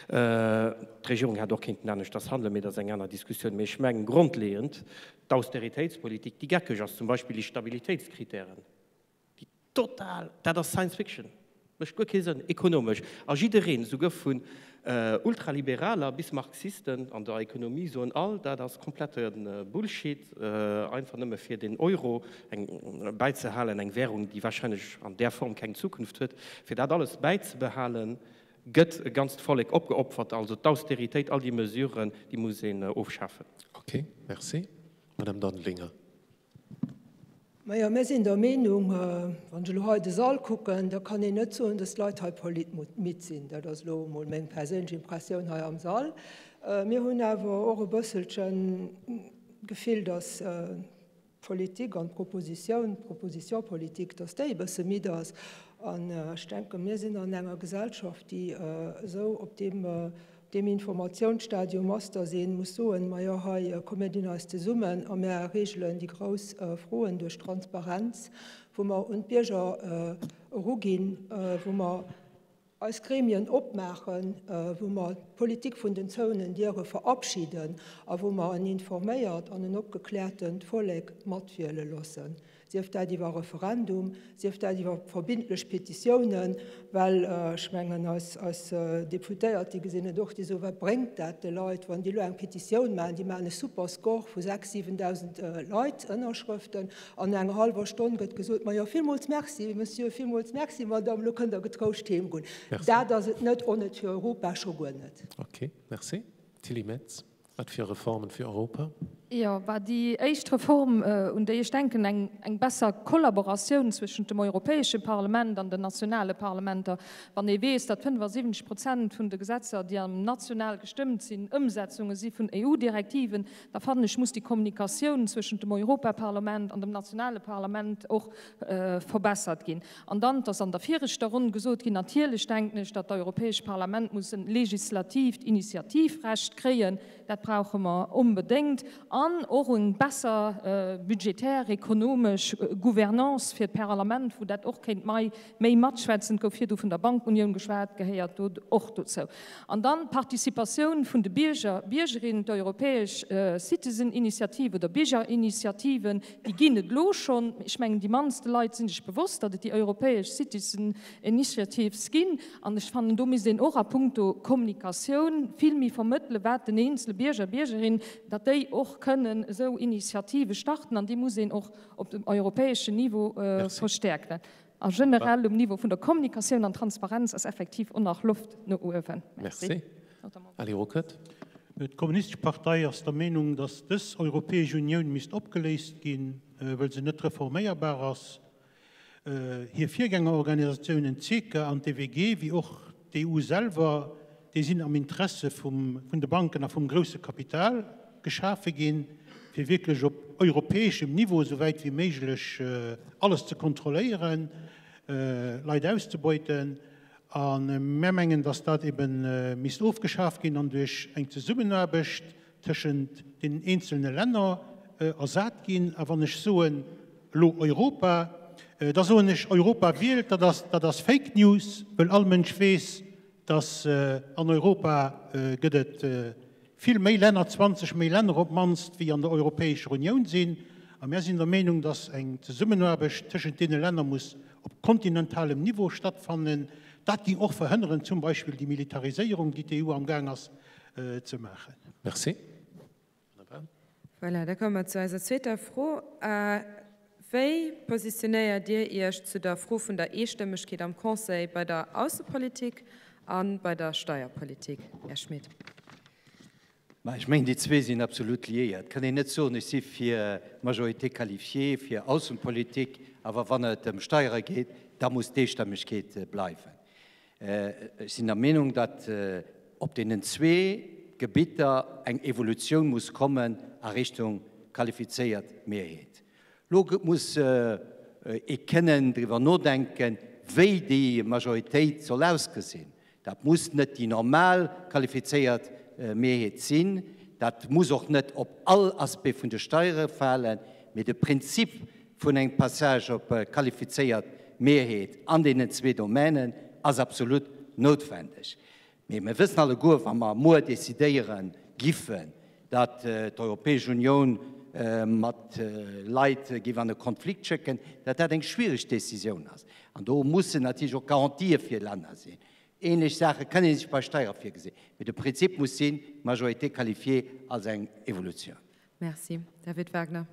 D'Regierung hätt och kéinten aneschters handelen, mee dat ass eng aner Diskussioun. Mee ech mengen grondleeënd, d'Austeritéitspolitik, déi geckeg ass, zum Beispill déi Stabilitéitskritären, déi total, dat ass Science Fiction, mécht guer kee Sënn ekonomesch. A jiddereen, esouguer vun Ultraliberaler bis Marxisten an der Ekonomie soen all, dat ass komplette Bullshit, einfach nëmme fir den Euro eng bäizehalen, eng Währung, déi wahrscheinlech an där Form keng Zukunft huet, fir dat alles bäizebehalen, gëtt e ganzt Vollek opgeopfert. Also d'Austeritéit, all déi Mesuren, déi muss een ofschafen. Ok, merci. Madame Dondelinger. Majo, mir sinn der Meenung, wann ech elo hei de Sall kucken, da kann een net soen, dass d'Leit hei politmidd sinn. Dat ass elo emol meng perséinlech Impressioun hei am Sall. Mir hunn awer och e bësselchen d'Gefill, dass d'Politik an d'Propositioun, d'Proposition politique, dass déi e bësse midd ass. An ech denken, mir sinn an enger Gesellschaft, déi esou op deem, deem Informatiounsstadium ass, dass ee muss soen, Majo, hei, komm mir dinn eis zesummen a mir regelen déi grouss Froen duerch Transparenz, wou mer un d'Bierger eruginn, wou mer eis Gremien opmaachen, wou mer d'Politik vun den zouenen Diere verabschieden a wou mer en informéiert an en opgekläertent Vollek matwiele loossen. Sief dat iwwer Referendum, sief dat iwwer verbindlech Petitiounen, well ech mengen, eis, eis Deputéiert, déi gesinn et och, déi soen, Wat bréngt dat de Leit, wann déi elo eng Petitioun maachen? Déi maachen e super Score vu 6.000, 7.000 Leit, Ënnerschrëften, an no enger hallwer Stonn gëtt gesot, Majo, villmools Merci, Monsieur, villmools Merci, Madame, elo kënnt Der getrouscht heem goen. Dat ass et net, och net fir Europa, scho guer net. Okay, merci. Tilly Metz. Wat fir Reformen fir Europa? Jo, bah déi éischt Reform, un déi ech denken, eng eng besser Kollaboratioun zwëschent dem Europäesche Parlament an den nationale Parlamenter. Wann ee weess, datt 75 Prozent vun de Gesetzer, déi am national gestëmmt sinn, Ëmsetzunge si vun EU-Direktiven, da fannen ech, muss déi Kommunikatioun zwëschent dem Europaparlament an dem nationale Parlament och verbessert ginn. An dann, et ass an der viregter Ronn gesot ginn, natierlech denken ech, datt d'Europäescht Parlament muss en legislatiivt Initiativrecht kréien. Dat brauche mer onbedéngt. An och eng besser budgetär, ekonomesch Gouvernance fir d'Parlament, wou dat och kéint mei méi matschwätzen. Et gouf virdu vun der Bankunioun geschwat, gehéiert do och dozou. An dann d'Participatioun vun de Bierger, Biergerinnen, d'europäesch Citizen-Initiative oder Biergerinitiativen, Déi ginn et elo schonn. Ech mengen, déi mannste Leit si sech bewosst, datt et déi europäesch Citizen Initiatives ginn. An ech fannen, do misst een och a puncto Kommunikatioun vill méi vermëttelen, wat den eenzele Bierger, Biergerin, datt déi och kënnen esou Initiative starten. An déi muss een och op dem europäeschen Niveau verstärken. A generell um Niveau vun der Kommunikatioun an Transparenz ass effektiv och nach Loft no uewen. Merci. Ali Ruckert. D'Kommunistesch Partei ass der Meenung, datt dës Europäesch Unioun misst opgeléist ginn, wëll se net reforméierbar ass. Hir Virgängerorganisatiounen d'CECA an d'EWG, wéi och d'EU selwer, déi sinn am Interesse vum, vun de Banken a vum grousse Kapital geschafe ginn, fir wierklech op europäeschem Niveau esou wäit wéi méiglech alles ze kontrolléieren, Leit auszebeuten. A mär mengen, dass dat ebe misst ofgeschaf ginn an duerch eng Zesummenaarbecht tëschent deenen eenzelne Länner ersat ginn. A wann ech soen elo Europa, da soen ech Europa wielt, dat ass, dat ass Fake News, wëll all Mënsch weess, dass an Europa gëtt et vill méi Länner, 20 méi Länner op d'mannst, wéi an der Europäescher Unioun sinn. A mär sinn der Meenung, dass eng Zesummenaarbecht tëschent deene Länner muss op kontinentalem Niveau stattfannen. Dat géing och verhënneren zum Beispill déi Militariséierung, déi d'EU amgaang ass ze maachen. Merci. Voilà, da komme mer zu eiser zweeter Fro. Wéi positionéiert Dir Iech zu der Fro vun der Eestëmmegkeet am Conseil bei der Aussepolitik a bei der Steierpolitik, Här Schmit? Ma ech mengen, déi zwee sinn absolut liéiert. Et kann een net soen, ech si fir d'Majorité qualifiée fir Aussenpolitik, awer wann et ëm Steiere geet, da muss d'Eestëmmegkeet bleiwen. Ech sinn der Meenung, datt op deenen zwee Gebitter eng Evolutioun muss kommen a Richtung qualifizéiert Mehrheet. Lo muss ee kënnen driwwer nodenken, wéi déi Majoritéit soll ausgesinn. Dat muss net déi normal qualifizéiert Mehrheet sinn. Dat muss och net op all Aspect vun de Steiere falen, mee de Prinzip vun engem Passage op qualifizéiert Mehrheet an deenen zwee Domänen ass absolut noutwendeg. Mee mir wëssen alleguer, wa mer muer decidéiere giffen, datt d'Europäesch Unioun mat Leit géif an e Konflikt schécken, datt dat eng schwiereg Décisioun ass. An do mussen natierlech och Garantië fir Länner sinn. Ähnlech Saache kënne sech bei Steiere virgesinn. Mee de Prinzip muss sinn, Majorité qualifiée als eng Evolutioun. Merci. David Wagner.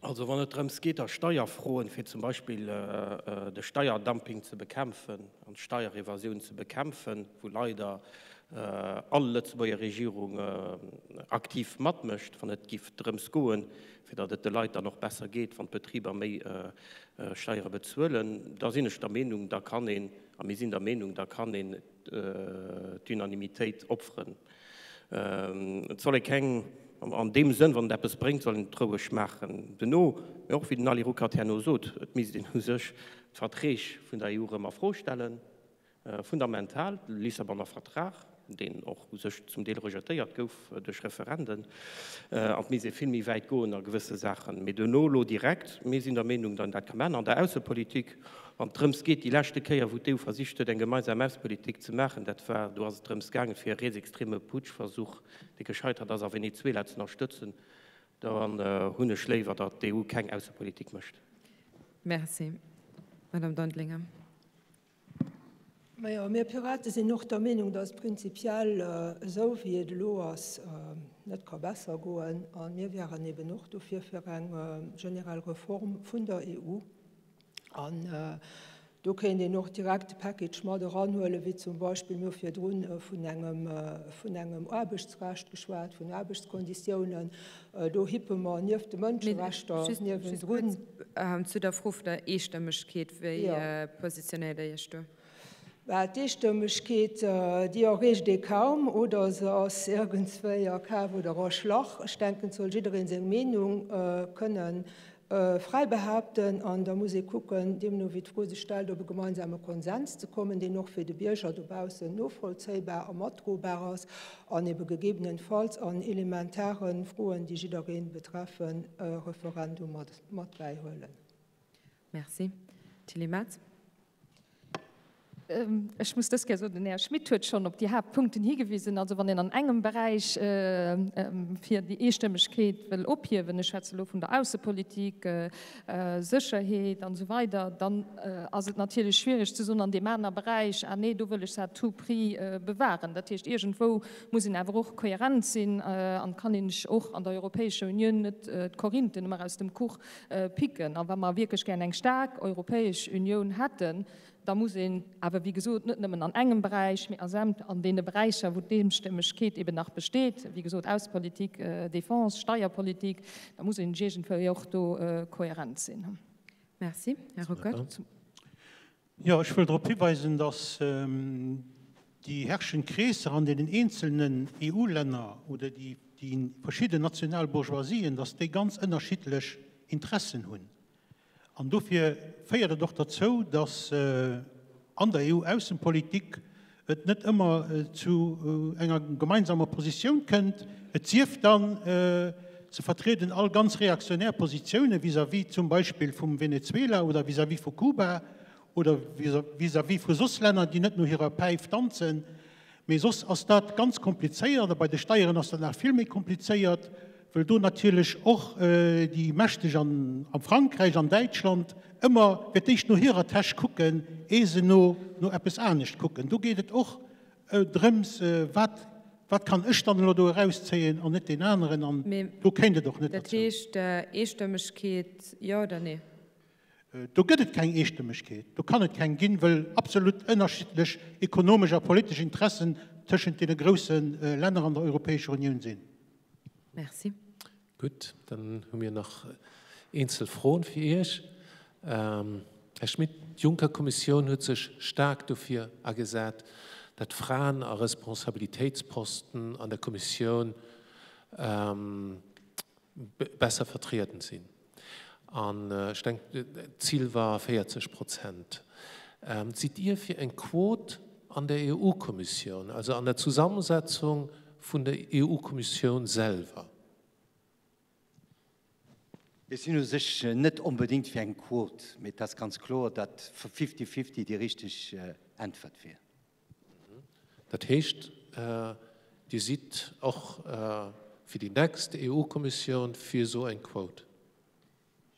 Also wann et drëms geet a Steierfroen, fir zum Beispill de Steierdumping ze bekämpfen an d'Steierevasioun ze bekämpfen, wou leider all Lëtzebuerger Regierung aktiv matmécht, wann et giff drëms goen, fir datt et de Leit dann och besser geet, wann d'Betriber méi Steiere bezuelen, da sinn ech der Meenung, da kann een, a mir sinn der Meenung, da kann een d'Unanimitéit opferen. Et soll ee keng, an deem Sënn, wann et eppes bréngt, soll een et roueg maachen duerno. Mä och, wéi den Ali Ruckert herno sot, et misst een u sech d'Verträg vun der EU erëm a Fro stellen, fundamental, de Lissabonner Vertrag, deen och u sech zum Deel rejetéiert gouf duerch Referenden, an et misst ee vill méi wäit goen a gewësse Saachen. Mee duerno elo direkt, mir sinn der Meenung, datt een dat ka maachen an der Aussepolitik, Wann et drëms geet, déi leschte Kéier, wou d'EU versicht huet, eng gemeinsam Aussepolitik ze maachen, dat war, do ass et drëms gaangen, fir e rietsextreme Putschversuch, dee gescheitert ass, a Venezuela ze ënnerstëtzen, dann hunn ech léiwer, datt d'EU keng Aussepolitik mécht. Merci. Madame Dondelinger. Majo, mir Pirate sinn och der Meenung, datt et prinzipiell, esou wéi et elo ass, net ka besser goen. A mir wären eben och dofir fir eng generell Reform vun der EU. An do kéint een och direkt de Package mat eranhuelen, wéi zum Beispill, mir hu virdrun vun engem, vun engem Aarbechtsrecht geschwat, vun Aarbechtskonditiounen. Do hippe mer nieft de Mënscherechter niewendrun. Just zu der Fro vun der Eestëmmegkeet, Wéi positionéiert Der Iech do? Bah, d'Eestëmmegkeet, déi erreecht ee kaum, oder se ass iergendswéi a Kaf oder erschlach. Ech denken, et soll jidderee seng Meenung kënnen fräi behaapten an da muss ee kucken, deemno wéi d'Fro sech stellt, op e gemeinsame Konsens ze kommen, deen och fir de Bierger dobaussen novollzéibar a matdrobar ass an ebe gegebenenfalls an elementare Froen, déi jidderee betreffen, e Referendum mat bäihuelen. Merci. Tilly Metz. Ech muss dës Kéier soen, den Här Schmit huet schonn op déi Haaptpunkten higewisen. Also wann een an engem Beräich fir déi Eestëmmegkeet wëll ophiewen, ech schwätze elo vun der Aussepolitik, Sécherheet an esou weider, dann ass et natierlech schwierig ze soen an deem aner Beräich, ah nee, do wëll ech se à tout prix bewahren. Dat heescht, iergendwou muss een awer och kohärent sinn an kann een sech och an der Europäescher Unioun net d'Korinthen ëmmer aus dem Kuch picken. A wa mer wierklech gär eng staark Europäesch Unioun hätten, da muss een awer, wéi gesot, net nëmmen an engem Beräich, mee a sämt an deene Beräicher, wou d'Eestëmmegkeet eben nach besteet, wéi gesot, Aussepolitik, Défense, Steierpolitik, da muss een iergendwéi och do kohärent sinn. Merci. Här Ruckert. Jo, ech wëll drop hiweisen, dass déi herrschend Kreesser an deenen eenzelnen EU-Länner oder déi verschidden national Bourgeoisien, dass déi ganz ënnerschiddlech Interessen hunn. An dofir féiert et och derzou, dass an der EU-Aussenpolitik et net ëmmer zu enger gemeinsamer Positioun kënnt, et sief dann, se vertrieden all ganz reaktionär Positioune vis-à-vis zum Beispill vum Venezuela oder vis-à-vis vu Kuba oder vis-à-vis vu soss Länner, déi net no hirer Päif danzen. Mee soss ass dat ganz komplizéiert a bei de Steieren ass dat nach vill méi komplizéiert, wëll do natierlech och déi Mächteg an a Frankräich an Däitschland ëmmer fir d'éischt no hirer Täsch kucken, ee se no no eppes anescht kucken. Do geet et och drëms, wat wat kann ech dann elo do erauszéien an net deen aneren an do kéint et och net Dat derzou. heescht Eestëmmegkeet, jo oder nee? Do gëtt et keng Eestëmmegkeet, do kann et keng ginn, wëll absolut ënnerschiddlech ekonomesch a politesch Interessen tëschent deene grousse Länner an der Europäescher Unioun sinn. Merci. Gutt, dann hu mir nach eenzel Froen fir Iech. Här Schmit, d'Juncker-Kommissioun huet sech staark dofir agesat, datt Fraen a Responsabilitéitsposten an der Kommissioun besser vertrieden sinn. An ech denken, d'Zil war 40 Prozent. Sidd Dir fir eng Quot an der EU-Kommissioun, also an der Zusammensetzung? vun der EU-Kommissioun selwer? Ech sinn u sech net onbedéngt fir eng Quot, mee et ass ganz kloer, datt fifty-fifty déi richteg Äntwert wier. Dat heescht, Dir sidd och fir déi nächst EU-Kommissioun fir esou eng Quot?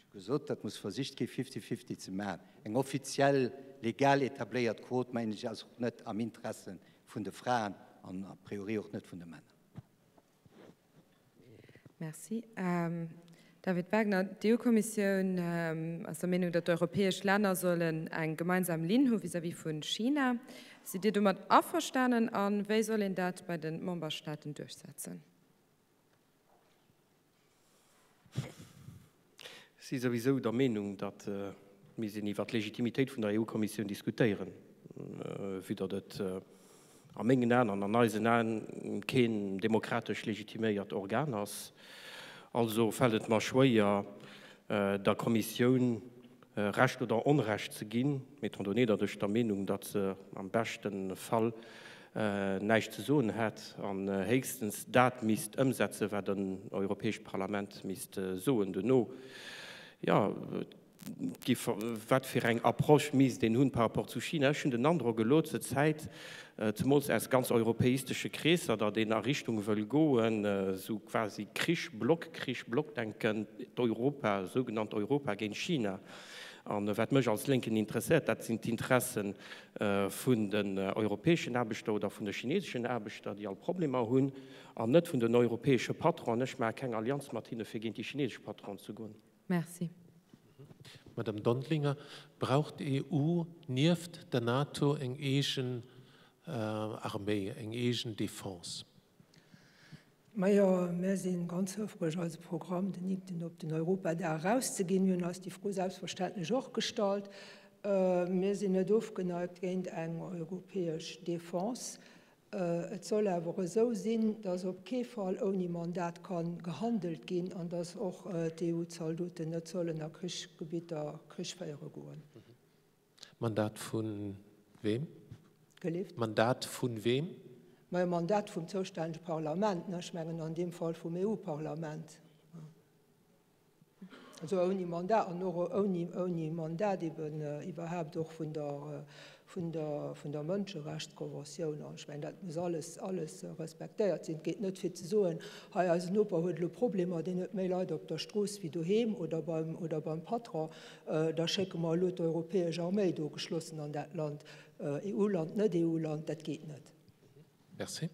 Ech hu gesot, datt muss versicht gi fifty-fifty ze maachen. Eng offiziell, legal etabléiert Quot, mengen ech, ass och net am Interesse vun de Fraen an a priori och net vun de Männer. Merci. David Wagner, D'EU-Kommissioun ass der Meenung, datt d'europäesch Länner sollen eng gemeinsam Linn hu vis-à-vis vu China. Sidd Dir domat averstanen a wéi soll een dat bei de Memberstaaten duerchsetzen? Ech si souwisou der Meenung, datt misst een iwwert d'Legitimitéit vun der EU-Kommissioun diskutéieren, vue datt et a mengen Aen an an eisen Aen keen demokratesch legitiméiert Organ ass. Also fält et mer schwéier, der Kommissioun Recht oder Onrecht ze ginn, étant donné, datt ech der Meenung, datt se am beschte Fall näischt ze soen hätt an héchstens dat misst ëmsetzen, wat en Europäescht Parlament misst soen duerno. Jo, et gi wat fir eng Approche misst een hunn par rapport zu China? Ech hunn den Androck elo zur Zäit, zemools aus ganz europäistesche Kreesser, datt een a Richtung wëll goen, esou quasi Krich, Blockkrich, Blockdenken, d'Europa, sougenannt Europa géint China. A wat mech als Lénken interesséiert, dat sinn d'Interesse vun den europäeschen Aarbechter oder vun de chineseschen Aarbechter, déi all Problemer hunn, an net vun den europäesche Patronen. Ech maache keng Allianz mat hinne fir géint déi chinesesch Patronen ze goen. Merci. Madame Dondlinger, brauch d'EU nieft der NATO eng eegen Arméi, eng eegen Defense? Majo, mär si ganz houfreg, eise Programm, den IGDEN, op den Europadag erauszeginn. Mir hunn eis déi Fro selbstverständlech och gestallt. Mir sinn net ofgeneigt géint eng europäesch Defense. Et soll awer esou sinn, datt op kee Fall ouni Mandat ka gehandelt ginn an datt och d'EU-Zaldoten net sollen a Krichsgebitter Krich féiere goen. Mandat vu wem? Gelift? Mandat vu wem? Majo, Mandat vum zoustännege Parlament, ne? Ech mengen an deem Fall vum EU-Parlament. Also ouni Mandat an och ouni, ouni Mandat eben iwwerhaapt och vun der, vun der, vun der Mënscherechtskonventioun. An ech mengen, dat muss alles, alles respektéiert sinn. Et geet net fir ze soen, hei eisen Noper huet elo Problemer, deen huet méi Leit op der Strooss wéi doheem oder beim, oder beim Patron. Da schécke mer elo d'europäesch Arméi do geschlossen an dat Land. EU-Land, net EU-Land, dat geet net. Merci.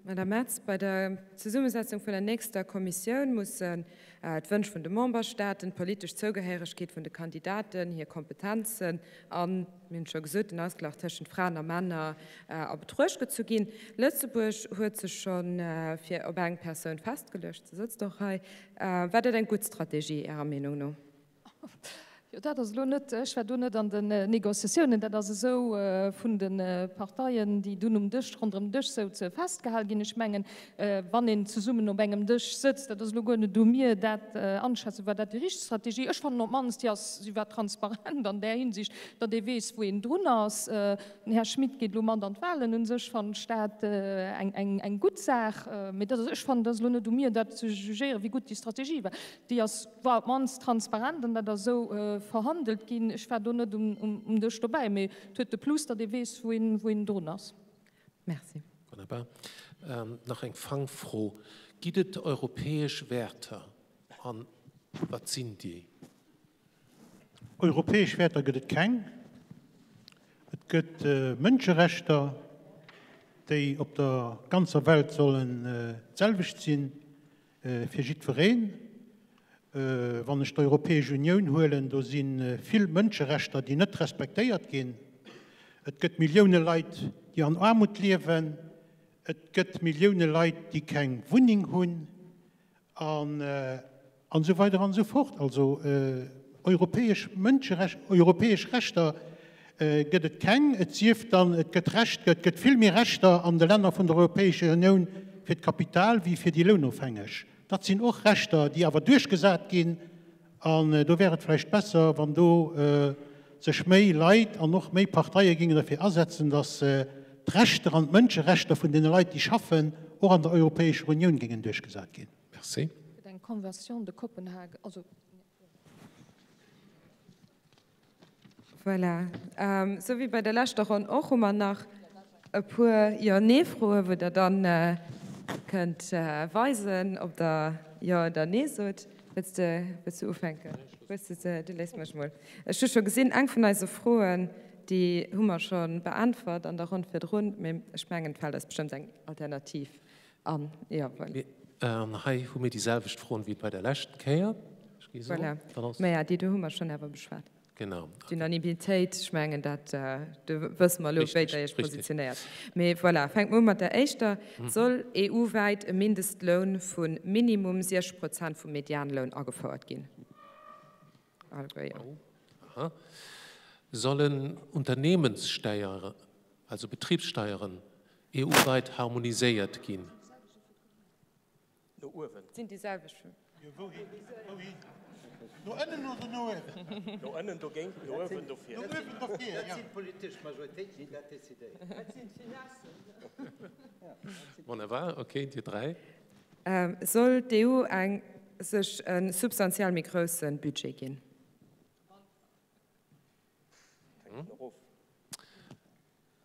Madame Metz, bei der Zesummesetzung vun der nächster Kommissioun mussen d'Wënsch vun de Memberstaaten, d'politesch Zougehéieregkeet vun de Kandidaten, hir Kompetenzen an, mir hunn et scho gesot, den Ausglach tëschent Fraen a Männer a Betruecht gezu ginn. Lëtzebuerg huet sech scho fir op eng Persoun festgeluecht, se sëtzt och hei. War dat eng gutt Strategie Ärer Meenung no? Jo, dat ass elo net, ech war do net an den Négociatiounen, dat ass esou vun de Parteien, déi dunn um Dësch, ronderëm den Dësch souze, festgehal ginn. Ech mengen, wann een zesummen op engem Dësch sëtzt, dat ass elo guer net u mir, dat anzeschätzen, war dat déi richteg Strategie. Ech fannen op d'mannst, déi ass, si war transparent an där Hinsicht, datt ee weess, wou een drun ass. Den Här Schmit geet elo mat an d'Wahlen. U sech fannen ech dat eng, eng gutt Saach. Mee dat ass, ech fannen, dat ass elo net u mir, dat ze jugéieren, wéi gutt déi Strategie war. Déi ass, war op d'mannst transparent an dat ass esou verhandelt ginn. Ech war do net um Dësch dobäi, mee et huet de Plus, datt ee weess, wou een, wou een drun ass. Merci. Wonnerbar. Nach eng Fangfro, Gitt et europäesch Wäerter an wat sinn déi? Europäesch Wäerter gëtt et keng. Et gëtt Mënscherechter, déi op der ganzer Welt sollen d'selwecht sinn. Fir jiddwereen. Wann ech d'Europäesch Unioun huelen, do si vill Mënscherechter, déi net respektéiert ginn. Et gëtt Millioune Leit, déi an Aarmut liewen. Et gëtt Millioune Leit, déi keng Wunneng hunn. An esou weider an esou fort. Also europäesch Mënscherecht, europäesch Rechter gëtt et keng, et sief dann, et gëtt Recht, et gëtt vill méi Rechter an de Länner vun der Europäescher Unioun fir d'Kapital wéi fir déi Lounofhängeg. Dat sinn och Rechter, déi awer duerchgesat ginn, an do wär et vläicht besser, wann do sech méi Leit an och méi Parteie géingen derfir asetzen, datt. d'Rechter an d'Mënscherechter vun deene Leit, déi schaffen, och an der Europäescher Unioun géingen duerchgesat ginn. Merci. Gëtt eng Convention de Copenhague, also. Voilà. Sou wéi bei der leschter Ronn och hu mer nach e puer Jo-Nee-Froen, wou Der dann kënnt weisen, ob Der Jo oder Nee sot. Wëlls de, wëlls du ufänken? Hues de se? Du léiss mech mol. Ech hu scho gesinn, eng vun eise Froen, déi hu mer scho beäntwert an der Ronn virdrun, mee ech mengen, et fält eis bestëmmt eng Alternativ an. Jo, voilà. Hei hu mir déi selwecht Froen wéi bei der leschten Kéier. Voilà. Maja, déi do hu mer schonn awer beschwat. Genau. D'Unanimitéit, ech mengen, dat, do wësse mer elo, wéi Der Iech positionéiert. Mee voilà, fänke mer u mat der éischter. Soll EU-wäit e Mindestloun vu minimum 60 Prozent vum Medianloun agefouert ginn? Alleguer jo. Aha. Sollen Unternehmenssteiere, also Betriebssteieren, EU-weit harmoniséiert ginn? No uewen. Sinn déi selwecht vun. Jo, wouhin? Wouhin? No ënnen oder no uewen? No ënnen dogéint, no uewen dofir. No uewen dofir, jo. Dat sinn d'politesch Majoritéiten, déi dat decidéieren. Dat sinn d'Finessen. Wonnerbar, okay, Dir 3. Soll d'EU eng sech e substantiell méi grousse Budget ginn?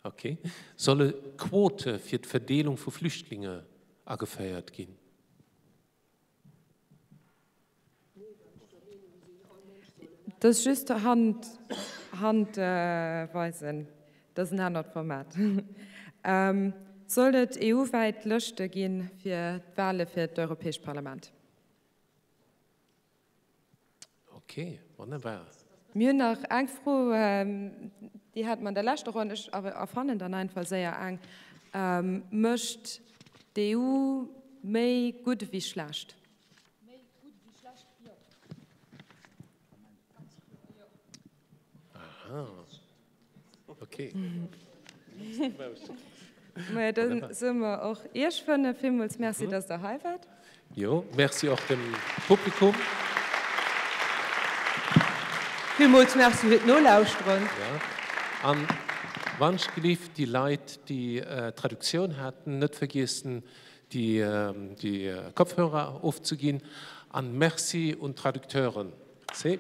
Ok. Solle Quote fir d'Verdeelung vu Flüchtlinge ageféiert ginn? Dat ass just Hand, Hand weisen. Dat ass en anert Format. Soll et EU-wäit Lëschte gi fir d'Wale fir d'Europäescht Parlament? Ok, wonnerbar. Mir hunn nach eng Fro, déi hate mer an der leschter Ronn. Ech erfannen dann einfach séier eng. Mécht d'EU méi gutt ewéi schlecht? Méi gutt ewéi schlecht, jo. Ganz kloer, jo. Aha. Okay. Maja, dann soe mer och Iech fënnef villmools Merci, dass Der hei waart. Jo, Merci och dem Publikum. Villmools Merci fir d'Nolauschteren. Ja, an wann ech gelift déi Leit, déi Traduktioun haten, net vergiessen, déi Kopfhörer ofzeginn. An Merci un d'Traducteuren. Merci.